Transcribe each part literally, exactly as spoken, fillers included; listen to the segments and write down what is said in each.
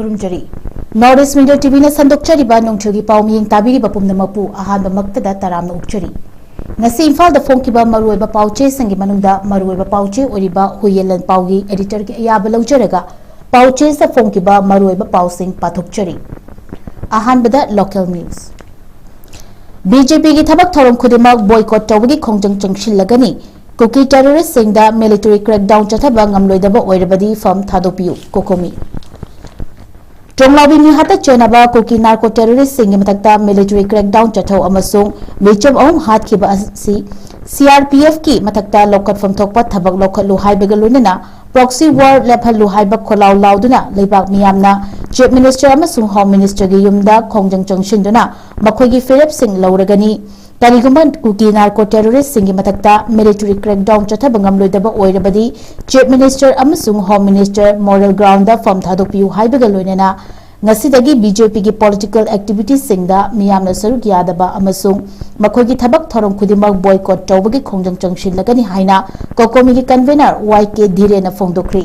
ꯈꯨꯔꯨꯝꯖꯔꯤ꯫ North East Media ꯇꯤꯚꯤꯅ ꯁꯟꯗꯣꯛꯆꯔꯤꯕ ꯅꯨꯡꯊꯤꯜꯒꯤ ꯄꯥꯎ ꯃꯤꯌꯦꯡ ꯇꯥꯕꯤꯔꯤꯕ ꯄꯨꯝꯅꯃꯛꯄꯨ ꯑꯍꯥꯟꯕꯃꯛꯇꯗ ꯇꯔꯥꯝꯅ ꯑꯣꯛꯆꯔꯤ꯫ ꯉꯁꯤ ꯏꯝꯐꯥꯜꯗ ꯐꯣꯡꯈꯤꯕ ꯃꯔꯨꯑꯣꯏꯕ ꯄꯥꯎꯆꯦꯁꯤꯡꯒꯤ ꯃꯅꯨꯡꯗ ꯃꯔꯨꯑꯣꯏꯕ ꯄꯥꯎꯆꯦ ꯑꯣꯏꯔꯤꯕ ꯍꯨꯏꯌꯦꯟ ꯂꯟꯄꯥꯎꯒꯤ editorꯒꯤ ꯑꯌꯥꯕ ꯂꯧꯖꯔꯒ ꯄꯥꯎꯆꯦꯁꯤꯗ ꯐꯣꯡꯈꯤꯕ ꯃꯔꯨꯑꯣꯏꯕ ꯄꯥꯎꯁꯤꯡ ꯄꯥꯊꯣꯛꯆꯔꯤ꯫ ꯑꯍꯥꯟꯕꯗ local news꯫ ꯕꯤ ꯖꯦ ꯄꯤꯒꯤ ꯊꯕꯛ ꯊꯧꯔꯝ ꯈꯨꯗꯤꯡꯃꯛ boycott ꯇꯧꯕꯒꯤ ꯈꯣꯡꯖꯪ ꯆꯪꯁꯤꯜꯂꯒꯅꯤ꯫ ꯀꯨꯀꯤ terroristꯁꯤꯡꯗ military crackdown ꯆꯠꯊꯕ ꯉꯝꯂꯣꯏꯗꯕ ꯑꯣꯏꯔꯕꯗꯤ firm ꯊꯥꯗꯣꯛꯄꯤꯌꯨ, COCOMI꯫ ꯇ꯭ꯔꯣꯡꯂꯥꯎꯕꯤ ꯃꯤꯍꯥꯠꯇ ꯆꯦꯟꯅꯕ ꯀꯨꯀꯤ narco terroristꯁꯤꯡꯒꯤ ꯃꯊꯛꯇ military crackdown ꯆꯠꯊꯧ ꯑꯃꯁꯨꯡ ꯃꯤꯆꯝ ꯑꯍꯨꯝ ꯍꯥꯠꯈꯤꯕ ꯑꯁꯤ C R P Fꯀꯤ ꯃꯊꯛꯇ ꯂꯧꯈꯠꯐꯝ ꯊꯣꯛꯄ ꯊꯕꯛ ꯂꯧꯈꯠꯂꯨ ꯍꯥꯏꯕꯒ ꯂꯣꯏꯅꯅ proxy war ꯂꯦꯞꯍꯜꯂꯨ ꯍꯥꯏꯕ ꯈꯣꯜꯂꯥꯎ ꯂꯥꯎꯗꯨꯅ ꯂꯩꯕꯥꯛ ꯃꯤꯌꯥꯝꯅ Chief Minister ꯑꯃꯁꯨꯡ Home Ministerꯒꯤ ꯌꯨꯝꯗ ꯈꯣꯡꯖꯪ ꯆꯪꯁꯤꯟꯗꯨꯅ ꯃꯈꯣꯏꯒꯤ ꯐꯤꯔꯦꯞꯁꯤꯡ ꯂꯧꯔꯒꯅꯤ꯫ ꯀꯔꯤꯒꯨꯝꯕ ꯀꯨꯀꯤ narco terroristꯁꯤꯡꯒꯤ ꯃꯊꯛꯇ military crackdown ꯆꯠꯊꯕ ꯉꯝꯂꯣꯏꯗꯕ ꯑꯣꯏꯔꯕꯗꯤ Chief Minister ꯑꯃꯁꯨꯡ Home Minister moral groundꯗ firm ꯊꯥꯗꯣꯛꯄꯤꯌꯨ ꯍꯥꯏꯕꯒ ꯂꯣꯏꯅꯅ ꯉꯁꯤꯗꯒꯤ B J Pꯒꯤ political activitiesꯁꯤꯡꯗ ꯃꯤꯌꯥꯝꯅ ꯁꯔꯨꯛ ꯌꯥꯗꯕ ꯑꯃꯁꯨꯡ ꯃꯈꯣꯏꯒꯤ ꯊꯕꯛ ꯊꯧꯔꯝ ꯈꯨꯗꯤꯡꯃꯛ boycott ꯇꯧꯕꯒꯤ ꯈꯣꯡꯖꯪ ꯆꯪꯁꯤꯜꯂꯒꯅꯤ ꯍꯥꯏꯅ COCOMIꯒꯤ convener Y K ꯙꯤꯔꯦꯟꯅ ꯐꯣꯡꯗꯣꯛꯈ꯭ꯔꯤ꯫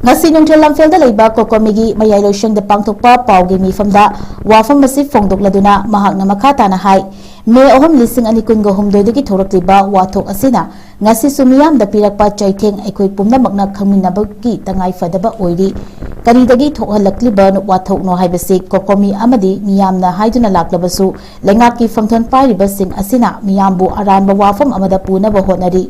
ꯉꯁꯤ ꯅꯨꯡꯊꯤꯜ ꯂꯝꯐꯦꯜꯗ ꯂꯩꯕ COCOMIꯒꯤ ꯃꯌꯥꯏ ꯂꯣꯏꯁꯪꯗ ꯄꯥꯡꯊꯣꯛꯄ ꯄꯥꯎꯒꯤ ꯃꯤꯐꯝꯗ ꯋꯥꯐꯝ ꯑꯁꯤ ꯐꯣꯡꯗꯣꯛꯂꯗꯨꯅ ꯃꯍꯥꯛꯅ ꯃꯈꯥ ꯇꯥꯅ ꯍꯥꯏ, ꯃꯦ ꯑꯍꯨꯝ, ꯂꯤꯁꯤꯡ ꯑꯅꯤ ꯀꯨꯟꯒ ꯍꯨꯝꯗꯣꯏꯗꯒꯤ ꯊꯣꯛꯂꯛꯂꯤꯕ ꯋꯥꯊꯣꯛ ꯑꯁꯤꯅ ꯉꯁꯤꯁꯨ ꯃꯤꯌꯥꯝꯗ ꯄꯤꯔꯛꯄ ꯆꯩꯊꯦꯡ ꯑꯩꯈꯣꯏ ꯄꯨꯝꯅꯃꯛꯅ ꯈꯪꯃꯤꯟꯅꯕꯒꯤ ꯇꯉꯥꯏ ꯐꯗꯕ ꯑꯣꯏꯔꯤ꯫ ꯀꯔꯤꯗꯒꯤ ꯊꯣꯛꯍꯜꯂꯛꯂꯤꯕ ꯋꯥꯊꯣꯛꯅꯣ ꯍꯥꯏꯕꯁꯤ COCOMI ꯑꯃꯗꯤ ꯃꯤꯌꯥꯝꯅ ꯍꯥꯏꯗꯨꯅ ꯂꯥꯛꯂꯕꯁꯨ ꯂꯩꯉꯥꯛꯀꯤ ꯐꯝꯊꯣꯟ ꯄꯥꯏꯔꯤꯕꯁꯤꯡ ꯑꯁꯤꯅ ꯃꯤꯌꯥꯝꯕꯨ ꯑꯔꯥꯟꯕ ꯋꯥꯐꯝ ꯑꯃꯗ ꯄꯨꯅꯕ ꯍꯣꯠꯅꯔꯤ꯫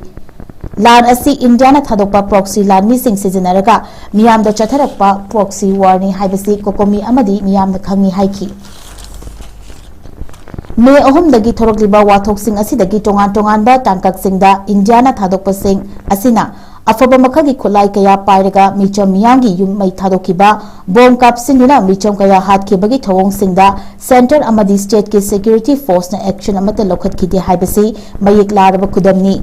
ꯂꯥꯟ ꯑꯁꯤ ꯏꯟꯗꯤꯌꯥꯅ ꯊꯥꯗꯣꯛꯄ proxy ꯂꯥꯟꯃꯤꯁꯤꯡ ꯁꯤꯖꯤꯟꯅꯔꯒ ꯃꯤꯌꯥꯝꯗ ꯆꯠꯊꯔꯛꯄ proxy warꯅꯤ ꯍꯥꯏꯕꯁꯤ COCOMI ꯑꯃꯗꯤ ꯃꯤꯌꯥꯝꯅ ꯈꯪꯏ ꯍꯥꯏꯈꯤ꯫ ꯃꯦ ꯑꯍꯨꯝꯗꯒꯤ ꯊꯣꯔꯛꯂꯤꯕ ꯋꯥꯊꯣꯛꯁꯤꯡ ꯑꯁꯤꯗꯒꯤ ꯇꯣꯉꯥꯟ ꯇꯣꯉꯥꯟꯕ ꯇꯥꯡꯀꯛꯁꯤꯡꯗ ꯏꯟꯗꯤꯌꯥꯅ ꯊꯥꯗꯣꯛꯄꯁꯤꯡ ꯑꯁꯤꯅ ꯑꯐꯕ ꯃꯈꯜꯒꯤ ꯈꯨꯠꯂꯥꯏ ꯀꯌꯥ ꯄꯥꯏꯔꯒ ꯃꯤꯆꯝ ꯃꯤꯌꯥꯝꯒꯤ ꯌꯨꯝ ꯃꯩ ꯊꯥꯗꯣꯛꯈꯤꯕ, ꯕꯣꯝ ꯀꯥꯞꯁꯤꯟꯗꯨꯅ ꯃꯤꯆꯝ ꯀꯌꯥ ꯍꯥꯠꯈꯤꯕꯒꯤ ꯊꯧꯑꯣꯡꯁꯤꯡꯗ centre ꯑꯃꯗꯤ stateꯀꯤ security forceꯅ action ꯑꯃꯠꯇ ꯂꯧꯈꯠꯈꯤꯗꯦ ꯍꯥꯏꯕꯁꯤ ꯃꯌꯦꯛ ꯂꯥꯔꯕ ꯈꯨꯗꯝꯅꯤ꯫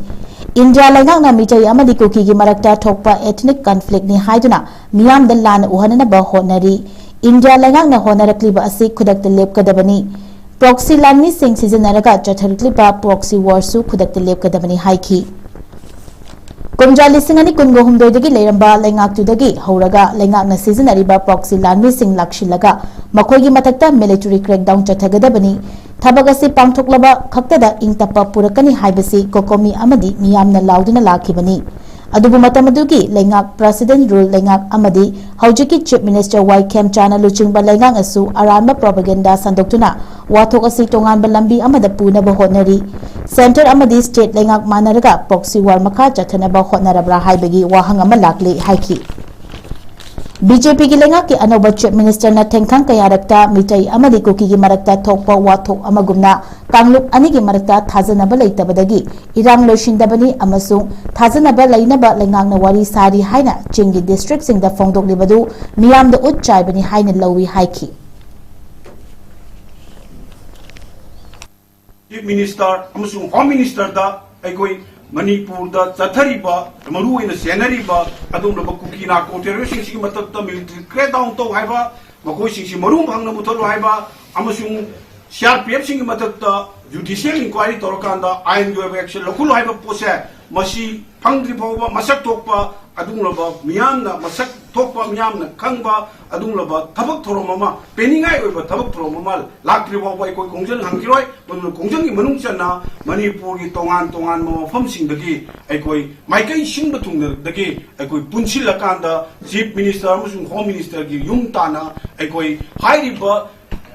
ꯏꯟꯗꯤꯌꯥ ꯂꯩꯉꯥꯛꯅ ꯃꯤꯇꯩ ꯑꯃꯗꯤ ꯀꯨꯀꯤꯒꯤ ꯃꯔꯛꯇ ꯊꯣꯛꯄ ethnic conflictꯅꯤ ꯍꯥꯏꯗꯨꯅ ꯃꯤꯌꯥꯝꯗ ꯂꯥꯟꯅ ꯎꯍꯟꯅꯅꯕ ꯍꯣꯠꯅꯔꯤ꯫ ꯏꯟꯗꯤꯌꯥ ꯂꯩꯉꯥꯛꯅ ꯍꯣꯠꯅꯔꯛꯂꯤꯕ ꯑꯁꯤ ꯈꯨꯗꯛꯇ ꯂꯦꯞꯀꯗꯕꯅꯤ꯫ Proxy ꯂꯥꯟꯃꯤꯁꯤꯡ ꯁꯤꯖꯤꯟꯅꯔꯒ ꯆꯠꯊꯔꯛꯂꯤꯕ proxy warꯁꯨ ꯈꯨꯗꯛꯇ ꯂꯦꯞꯀꯗꯕꯅꯤ ꯍꯥꯏꯈꯤ꯫ ꯀꯨꯝꯖꯥ ꯂꯤꯁꯤꯡ ꯑꯅꯤ ꯀꯨꯟꯒ ꯍꯨꯝꯗꯣꯏꯗꯒꯤ ꯂꯩꯔꯝꯕ ꯂꯩꯉꯥꯛꯇꯨꯗꯒꯤ ꯍꯧꯔꯒ ꯂꯩꯉꯥꯛꯅ ꯁꯤꯖꯤꯟꯅꯔꯤꯕ proxy ꯂꯥꯟꯃꯤꯁꯤꯡ ꯂꯥꯛꯁꯤꯜꯂꯒ ꯃꯈꯣꯏꯒꯤ ꯃꯊꯛꯇ military crackdown ꯆꯠꯊꯒꯗꯕꯅꯤ꯫ ꯊꯕꯛ ꯑꯁꯤ ꯄꯥꯡꯊꯣꯛꯂꯕ ꯈꯛꯇꯗ ꯏꯪ ꯇꯞꯄ ꯄꯨꯔꯛꯀꯅꯤ ꯍꯥꯏꯕꯁꯤ COCOMI ꯑꯃꯗꯤ ꯃꯤꯌꯥꯝꯅ ꯂꯥꯎꯗꯨꯅ ꯂꯥꯛꯈꯤꯕꯅꯤ꯫ ꯑꯗꯨꯕꯨ ꯃꯇꯝ ꯑꯗꯨꯒꯤ ꯂꯩꯉꯥꯛ President Rule ꯂꯩꯉꯥꯛ ꯑꯃꯗꯤ ꯍꯧꯖꯤꯛꯀꯤ Chief Minister ꯋꯥꯏ ꯈꯦꯝꯆꯥꯅ ꯂꯨꯆꯤꯡꯕ ꯂꯩꯉꯥꯛꯅꯁꯨ ꯑꯔꯥꯟꯕ propaganda ꯁꯟꯗꯣꯛꯇꯨꯅ ꯋꯥꯊꯣꯛ ꯑꯁꯤ ꯇꯣꯉꯥꯟꯕ ꯂꯝꯕꯤ ꯑꯃꯗ ꯄꯨꯅꯕ ꯍꯣꯠꯅꯔꯤ꯫ Centre ꯑꯃꯗꯤ state ꯂꯩꯉꯥꯛ ꯃꯥꯟꯅꯔꯒ proxy war ꯃꯈꯥ ꯆꯠꯊꯅꯕ ꯍꯣꯠꯅꯔꯕ꯭ꯔꯥ ꯍꯥꯏꯕꯒꯤ ꯋꯥꯍꯪ ꯑꯃ ꯂꯥꯛꯂꯤ ꯍꯥꯏꯈꯤ꯫ BJPꯒꯤ ꯂꯩꯉꯥꯛꯀꯤ ꯑꯅꯧꯕ Chief Ministerꯅ ꯊꯦꯡꯈꯥꯡ ꯀꯌꯥꯔꯛꯇ ꯃꯤꯇꯩ ꯑꯃꯗꯤ ꯀꯨꯀꯤꯒꯤ ꯃꯔꯛꯇ ꯊꯣꯛꯄ ꯋꯥꯊꯣꯛ ꯑꯃꯒꯨꯝꯅ ꯀꯥꯡꯂꯨꯞ ꯑꯅꯤꯒꯤ ꯃꯔꯛꯇ ꯊꯥꯖꯅꯕ ꯂꯩꯇꯕꯗꯒꯤ ꯏꯔꯥꯡ ꯂꯣꯏꯁꯤꯟꯗꯕꯅꯤ ꯑꯃꯁꯨꯡ ꯊꯥꯖꯅꯕ ꯂꯩꯅꯕ ꯂꯩꯉꯥꯛꯅ ꯋꯥꯔꯤ ꯁꯥꯔꯤ ꯍꯥꯏꯅ ꯆꯤꯡꯒꯤ districtꯁꯤꯡꯗ ꯐꯣꯡꯗꯣꯛꯂꯤꯕꯗꯨ ꯃꯤꯌꯥꯝꯗ ꯎꯠ ꯆꯥꯏꯕꯅꯤ ꯍꯥꯏꯅ ꯂꯧꯏ ꯍꯥꯏꯈꯤ꯫ Chief Minister ꯑꯃꯁꯨꯡ Home Ministerꯗ ꯑꯩꯈꯣꯏ ꯃꯅꯤꯄꯨꯔꯗ ꯆꯠꯊꯔꯤꯕ, ꯃꯔꯨꯑꯣꯏꯅ ꯆꯦꯟꯅꯔꯤꯕ ꯑꯗꯨꯒꯨꯝꯂꯕ ꯀꯨꯀꯤ narco terroristꯁꯤꯡꯁꯤꯒꯤ ꯃꯊꯛꯇ military crackdown ꯇꯧ ꯍꯥꯏꯕ, ꯃꯈꯣꯏꯁꯤꯡꯁꯤ ꯃꯔꯨ ꯐꯪꯅ ꯃꯨꯊꯠꯂꯨ ꯍꯥꯏꯕ, ꯑꯃꯁꯨꯡ CRPFꯁꯤꯡꯒꯤ ꯃꯊꯛꯇ judicial inquiry ꯇꯧꯔꯀꯥꯟꯗ ꯑꯥꯏꯟꯒꯤ ꯑꯣꯏꯕ action ꯂꯧꯈꯠꯂꯨ ꯍꯥꯏꯕ ꯄꯣꯠꯁꯦ, ꯃꯁꯤ ꯐꯪꯗ꯭ꯔꯤ ꯐꯥꯎꯕ ꯃꯁꯛ ꯊꯣꯛꯄ ꯑꯗꯨꯒꯨꯝꯂꯕ ꯃꯤꯌꯥꯝꯅ ꯃꯁꯛ ꯊꯣꯛꯄ, ꯃꯤꯌꯥꯝꯅ ꯈꯪꯕ ꯑꯗꯨꯒꯨꯝꯂꯕ ꯊꯕꯛ ꯊꯧꯔꯝ ꯑꯃ, ꯄꯦꯟꯅꯤꯡꯉꯥꯏ ꯑꯣꯏꯕ ꯊꯕꯛ ꯊꯧꯔꯝ ꯑꯃ ꯂꯥꯛꯇ꯭ꯔꯤ ꯐꯥꯎꯕ ꯑꯩꯈꯣꯏ ꯈꯣꯡꯖꯪ ꯍꯟꯈꯤꯔꯣꯏ꯫ ꯑꯗꯨꯅ ꯈꯣꯡꯖꯪꯒꯤ ꯃꯅꯨꯡ ꯆꯟꯅ ꯃꯅꯤꯄꯨꯔꯒꯤ ꯇꯣꯉꯥꯟ ꯇꯣꯉꯥꯟꯕ ꯃꯐꯝꯁꯤꯡꯗꯒꯤ ꯑꯩꯈꯣꯏ ꯃꯥꯏꯀꯩ ꯁꯤꯟꯕ ꯊꯨꯡꯅꯗꯒꯤ ꯑꯩꯈꯣꯏ ꯄꯨꯟꯁꯤꯜꯂꯀꯥꯟꯗ Chief Minister ꯑꯃꯁꯨꯡ Home Ministerꯒꯤ ꯌꯨꯝ ꯇꯥꯟꯅ ꯑꯩꯈꯣꯏ ꯍꯥꯏꯔꯤꯕ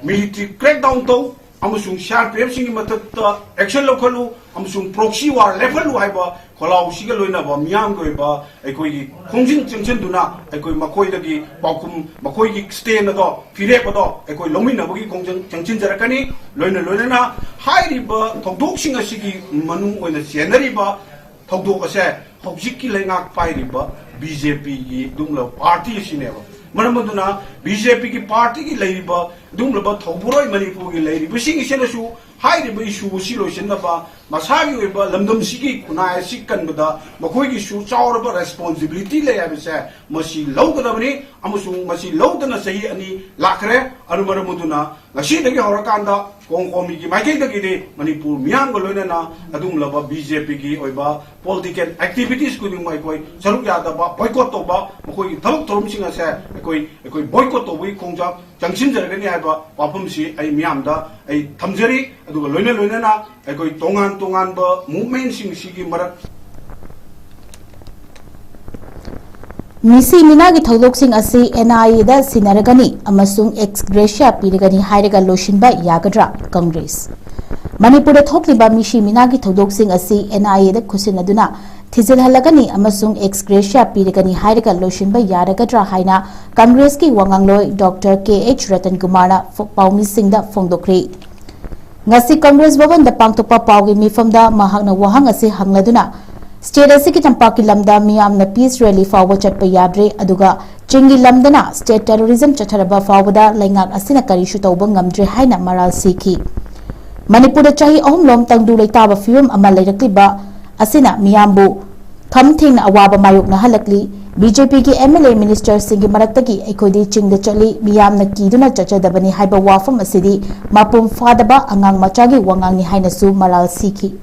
military crackdown ꯇꯧ ꯑꯃꯁꯨꯡ CRPFꯁꯤꯡꯒꯤ ꯃꯊꯛꯇ action ꯂꯧꯈꯠꯂꯨ ꯑꯃꯁꯨꯡ proxy war ꯂꯦꯞꯍꯜꯂꯨ ꯍꯥꯏꯕ ꯈꯣꯜꯂꯥꯎꯁꯤꯒ ꯂꯣꯏꯅꯕ ꯃꯤꯌꯥꯝꯒꯤ ꯑꯣꯏꯕ ꯑꯩꯈꯣꯏꯒꯤ ꯈꯣꯡꯖꯪ ꯆꯪꯁꯤꯟꯗꯨꯅ ꯑꯩꯈꯣꯏ ꯃꯈꯣꯏꯗꯒꯤ ꯄꯥꯎꯈꯨꯝ, ꯃꯈꯣꯏꯒꯤ stand ꯑꯗꯣ, ꯐꯤꯔꯦꯞ ꯑꯗꯣ ꯑꯩꯈꯣꯏ ꯂꯧꯃꯤꯟꯅꯕꯒꯤ ꯈꯣꯡꯖꯪ ꯆꯪꯁꯤꯟꯖꯔꯛꯀꯅꯤ꯫ ꯂꯣꯏꯅ ꯂꯣꯏꯅꯅ ꯍꯥꯏꯔꯤꯕ ꯊꯧꯗꯣꯛꯁꯤꯡ ꯑꯁꯤꯒꯤ ꯃꯅꯨꯡ ꯑꯣꯏꯅ ꯆꯦꯟꯅꯔꯤꯕ ꯊꯧꯗꯣꯛ ꯑꯁꯦ ꯍꯧꯖꯤꯛꯀꯤ ꯂꯩꯉꯥꯛ ꯄꯥꯏꯔꯤꯕ BJPꯒꯤ ꯑꯗꯨꯒꯨꯝꯂꯕ party ꯑꯁꯤꯅꯦꯕ꯫ ꯃꯔꯝ ꯑꯗꯨꯅ BJPꯒꯤ partyꯒꯤ ꯂꯩꯔꯤꯕ ꯑꯗꯨꯒꯨꯝꯂꯕ ꯊꯧꯕꯨꯔꯣꯏ ꯃꯅꯤꯄꯨꯔꯒꯤ ꯂꯩꯔꯤꯕꯁꯤꯡ ꯑꯁꯤꯅꯁꯨ ꯍꯥꯏꯔꯤꯕ issue ꯑꯁꯤ ꯂꯣꯏꯁꯤꯟꯅꯕ ꯃꯁꯥꯒꯤ ꯑꯣꯏꯕ ꯂꯝꯗꯝꯁꯤꯒꯤ ꯈꯨꯟꯅꯥꯏ ꯑꯁꯤ ꯀꯟꯕꯗ ꯃꯈꯣꯏꯒꯤꯁꯨ ꯆꯥꯎꯔꯕ responsibility ꯂꯩ ꯍꯥꯏꯕꯁꯦ ꯃꯁꯤ ꯂꯧꯒꯗꯕꯅꯤ꯫ ꯑꯃꯁꯨꯡ ꯃꯁꯤ ꯂꯧꯗꯅ ꯆꯍꯤ ꯑꯅꯤ ꯂꯥꯛꯈ꯭ꯔꯦ꯫ ꯑꯗꯨ ꯃꯔꯝ ꯑꯗꯨꯅ ꯉꯁꯤꯗꯒꯤ ꯍꯧꯔꯀꯥꯟꯗ ꯀꯣꯡ ꯀꯣꯡꯃꯤꯒꯤ ꯃꯥꯏꯀꯩꯗꯒꯤꯗꯤ ꯃꯅꯤꯄꯨꯔ ꯃꯤꯌꯥꯝꯒ ꯂꯣꯏꯅꯅ ꯑꯗꯨꯒꯨꯝꯂꯕ BJPꯒꯤ ꯑꯣꯏꯕ political activities ꯈꯨꯗꯤꯡꯃꯛ ꯑꯩꯈꯣꯏ ꯁꯔꯨꯛ ꯌꯥꯗꯕ, boycott ꯇꯧꯕ, ꯃꯈꯣꯏꯒꯤ ꯊꯕꯛ ꯊꯧꯔꯝꯁꯤꯡ ꯑꯁꯦ ꯑꯩꯈꯣꯏ ꯑꯩꯈꯣꯏ boycott ꯇꯧꯕꯒꯤ ꯈꯣꯡꯖꯪ ꯆꯪꯁꯤꯟꯖꯔꯒꯅꯤ ꯍꯥꯏꯕ ꯋꯥꯐꯝꯁꯤ ꯑꯩ ꯃꯤꯌꯥꯝꯗ ꯑꯩ ꯊꯝꯖꯔꯤ꯫ ꯑꯗꯨꯒ ꯂꯣꯏꯅ ꯂꯣꯏꯅꯅ ꯑꯩꯈꯣꯏ ꯇꯣꯉꯥꯟ ꯇꯣꯉꯥꯟꯕ movementꯁꯤꯡꯁꯤꯒꯤ ꯃꯔꯛ ꯃꯤꯁꯤ ꯃꯤꯅꯥꯒꯤ ꯊꯧꯗꯣꯛꯁꯤꯡ ꯑꯁꯤ NIAꯗ ꯁꯤꯟꯅꯔꯒꯅꯤ ꯑꯃꯁꯨꯡ ex gratia ꯄꯤꯔꯒꯅꯤ ꯍꯥꯏꯔꯒ ꯂꯣꯏꯁꯤꯟꯕ ꯌꯥꯒꯗ꯭ꯔꯥ? ꯀꯪꯒ꯭ꯔꯦꯁ꯫ ꯃꯅꯤꯄꯨꯔꯗ ꯊꯣꯛꯂꯤꯕ ꯃꯤꯁꯤ ꯃꯤꯅꯥꯒꯤ ꯊꯧꯗꯣꯛꯁꯤꯡ ꯑꯁꯤ NIAꯗ ꯈꯨꯠꯁꯤꯟꯅꯗꯨꯅ ꯊꯤꯖꯤꯜꯍꯜꯂꯒꯅꯤ ꯑꯃꯁꯨꯡ ex gratia ꯄꯤꯔꯒꯅꯤ ꯍꯥꯏꯔꯒ ꯂꯣꯏꯁꯤꯟꯕ ꯌꯥꯔꯒꯗ꯭ꯔꯥ ꯍꯥꯏꯅ ꯀꯪꯒ꯭ꯔꯦꯁꯀꯤ ꯋꯥꯉꯥꯡꯂꯣꯏ ꯗꯣꯛꯇꯔ ꯀꯦ ꯑꯩꯆ ꯔꯇꯟ ꯀꯨꯃꯥꯔꯅ ꯐ-, ꯄꯥꯎꯃꯤꯁꯤꯡꯗ ꯐꯣꯡꯗꯣꯛꯈ꯭ꯔꯦ꯫ ꯉꯁꯤ ꯀꯪꯒ꯭ꯔꯦꯁ ꯚꯕꯟꯗ ꯄꯥꯡꯊꯣꯛꯄ ꯄꯥꯎꯒꯤ ꯃꯤꯐꯝꯗ ꯃꯍꯥꯛꯅ ꯋꯥꯍꯪ ꯑꯁꯤ ꯍꯪꯂꯗꯨꯅ, state ꯑꯁꯤꯒꯤ ꯇꯝꯄꯥꯛꯀꯤ ꯂꯝꯗ ꯃꯤꯌꯥꯝꯅ peace rally ꯐꯥꯎꯕ ꯆꯠꯄ ꯌꯥꯗ꯭ꯔꯦ, ꯑꯗꯨꯒ ꯆꯤꯡꯒꯤ ꯂꯝꯗꯅ state terrorism ꯆꯠꯊꯔꯕ ꯐꯥꯎꯕꯗ ꯂꯩꯉꯥꯛ ꯑꯁꯤꯅ ꯀꯔꯤꯁꯨ ꯇꯧꯕ ꯉꯝꯗ꯭ꯔꯦ ꯍꯥꯏꯅ ꯃꯔꯥꯜ ꯁꯤꯈꯤ꯫ ꯃꯅꯤꯄꯨꯔꯗ ꯆꯍꯤ ꯑꯍꯨꯝꯂꯣꯝ ꯇꯪꯗꯨ ꯂꯩꯇꯥꯕ ꯐꯤꯕꯝ ꯑꯃ ꯂꯩꯔꯛꯂꯤꯕ ꯑꯁꯤꯅ ꯃꯤꯌꯥꯝꯕꯨ ꯈꯝ ꯊꯦꯡꯅ ꯑꯋꯥꯕ ꯃꯥꯌꯣꯛꯅꯍꯜꯂꯛꯂꯤ꯫ BJPꯒꯤ MLA ministerꯁꯤꯡꯒꯤ ꯃꯔꯛꯇꯒꯤ ꯑꯩꯈꯣꯏꯗꯤ ꯆꯤꯡꯗ ꯆꯠꯂꯤ, ꯃꯤꯌꯥꯝꯅ ꯀꯤꯗꯨꯅ ꯆꯠꯆꯗꯕꯅꯤ ꯍꯥꯏꯕ ꯋꯥꯐꯝ ꯑꯁꯤꯗꯤ ꯃꯄꯨꯡ ꯐꯥꯗꯕ ꯑꯉꯥꯡ ꯃꯆꯥꯒꯤ ꯋꯥꯉꯥꯡꯅꯤ ꯍꯥꯏꯅꯁꯨ ꯃꯔꯥꯜ ꯁꯤꯈꯤ꯫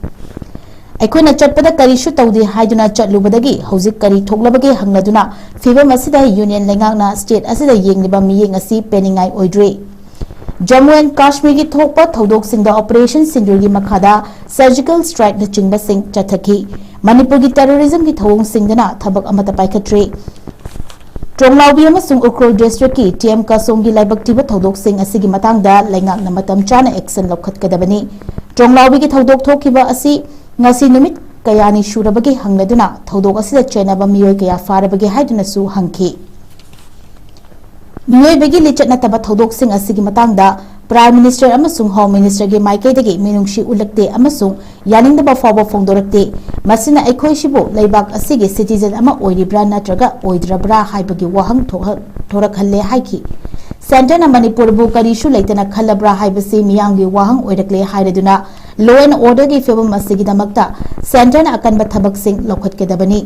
ꯑꯩꯈꯣꯏꯅ ꯆꯠꯄꯗ ꯀꯔꯤꯁꯨ ꯇꯧꯗꯦ ꯍꯥꯏꯗꯨꯅ ꯆꯠꯂꯨꯕꯗꯒꯤ ꯍꯧꯖꯤꯛ ꯀꯔꯤ ꯊꯣꯛꯂꯕꯒꯦ ꯍꯪꯂꯗꯨꯅ ꯐꯤꯕꯝ ꯑꯁꯤꯗ union ꯂꯩꯉꯥꯛꯅ state ꯑꯁꯤꯗ ꯌꯦꯡꯂꯤꯕ ꯃꯤꯠꯌꯦꯡ ꯑꯁꯤ ꯄꯦꯟꯅꯤꯡꯉꯥꯏ ꯑꯣꯏꯗ꯭ꯔꯦ꯫ ꯖꯝꯃꯨ ꯑꯦꯟ ꯀꯥꯁꯃꯤꯔꯒꯤ ꯊꯣꯛꯄ ꯊꯧꯗꯣꯛꯁꯤꯡꯗ Operation ꯁꯤꯟꯗꯨꯔꯒꯤ ꯃꯈꯥꯗ surgical strikeꯅꯆꯤꯡꯕꯁꯤꯡ ꯆꯠꯊꯈꯤ꯫ ꯃꯅꯤꯄꯨꯔꯒꯤ terrorismꯒꯤ ꯊꯧꯑꯣꯡꯁꯤꯡꯗꯅ ꯊꯕꯛ ꯑꯃꯠꯇ ꯄꯥꯏꯈꯠꯇ꯭ꯔꯤ꯫ ꯇ꯭ꯔꯣꯡꯂꯥꯎꯕꯤ ꯑꯃꯁꯨꯡ ꯎꯈ꯭ꯔꯨꯜ districtꯀꯤ ꯇꯤ ꯑꯦꯝ ꯀꯥꯁꯣꯡꯒꯤ ꯂꯥꯏꯕꯛ ꯊꯤꯕ ꯊꯧꯗꯣꯛꯁꯤꯡ ꯑꯁꯤꯒꯤ ꯃꯇꯥꯡꯗ ꯂꯩꯉꯥꯛꯅ ꯃꯇꯝ ꯆꯥꯅ action ꯂꯧꯈꯠꯀꯗꯕꯅꯤ꯫ ꯇ꯭ꯔꯣꯡꯂꯥꯎꯕꯤꯒꯤ ꯊꯧꯗꯣꯛ ꯊꯣꯛꯈꯤꯕ ꯑꯁꯤ ꯉꯁꯤ ꯅꯨꯃꯤꯠ ꯀꯌꯥꯅꯤ ꯁꯨꯔꯕꯒꯦ ꯍꯪꯂꯗꯨꯅ ꯊꯧꯗꯣꯛ ꯑꯁꯤꯗ ꯆꯦꯟꯅꯕ ꯃꯤꯑꯣꯏ ꯀꯌꯥ ꯐꯥꯔꯕꯒꯦ ꯍꯥꯏꯗꯨꯅꯁꯨ ꯍꯪꯈꯤ꯫ ꯃꯤꯑꯣꯏꯕꯒꯤ ꯂꯤꯆꯠ ꯅꯠꯇꯕ ꯊꯧꯗꯣꯛꯁꯤꯡ ꯑꯁꯤꯒꯤ ꯃꯇꯥꯡꯗ Prime Minister ꯑꯃꯁꯨꯡ Home Ministerꯒꯤ ꯃꯥꯏꯀꯩꯗꯒꯤ ꯃꯤꯅꯨꯡꯁꯤ ꯎꯠꯂꯛꯇꯦ ꯑꯃꯁꯨꯡ ꯌꯥꯅꯤꯡꯗꯕ ꯐꯥꯎꯕ ꯐꯣꯡꯗꯣꯔꯛꯇꯦ꯫ ꯃꯁꯤꯅ ꯑꯩꯈꯣꯏꯁꯤꯕꯨ ꯂꯩꯕꯥꯛ ꯑꯁꯤꯒꯤ citizen ꯑꯃ ꯑꯣꯏꯔꯤꯕ꯭ꯔꯥ ꯅꯠꯇ꯭ꯔꯒ ꯑꯣꯏꯗ꯭ꯔꯕ꯭ꯔꯥ ꯍꯥꯏꯕꯒꯤ ꯋꯥꯍꯪ ꯊꯣꯛꯍ-, ꯊꯣꯔꯛꯍꯜꯂꯦ ꯍꯥꯏꯈꯤ꯫ ꯁꯦꯟꯇꯔꯅ ꯃꯅꯤꯄꯨꯔꯕꯨ ꯀꯔꯤꯁꯨ ꯂꯩꯇꯅ ꯈꯜꯂꯕ꯭ꯔꯥ ꯍꯥꯏꯕꯁꯤ ꯃꯤꯌꯥꯝꯒꯤ ꯋꯥꯍꯪ ꯑꯣꯏꯔꯛꯂꯦ ꯍꯥꯏꯔꯗꯨꯅ law and orderꯒꯤ ꯐꯤꯕꯝ ꯑꯁꯤꯒꯤꯗꯃꯛꯇ ꯁꯦꯟꯇꯔꯅ ꯑꯀꯟꯕ ꯊꯕꯛꯁꯤꯡ ꯂꯧꯈꯠꯀꯗꯕꯅꯤ꯫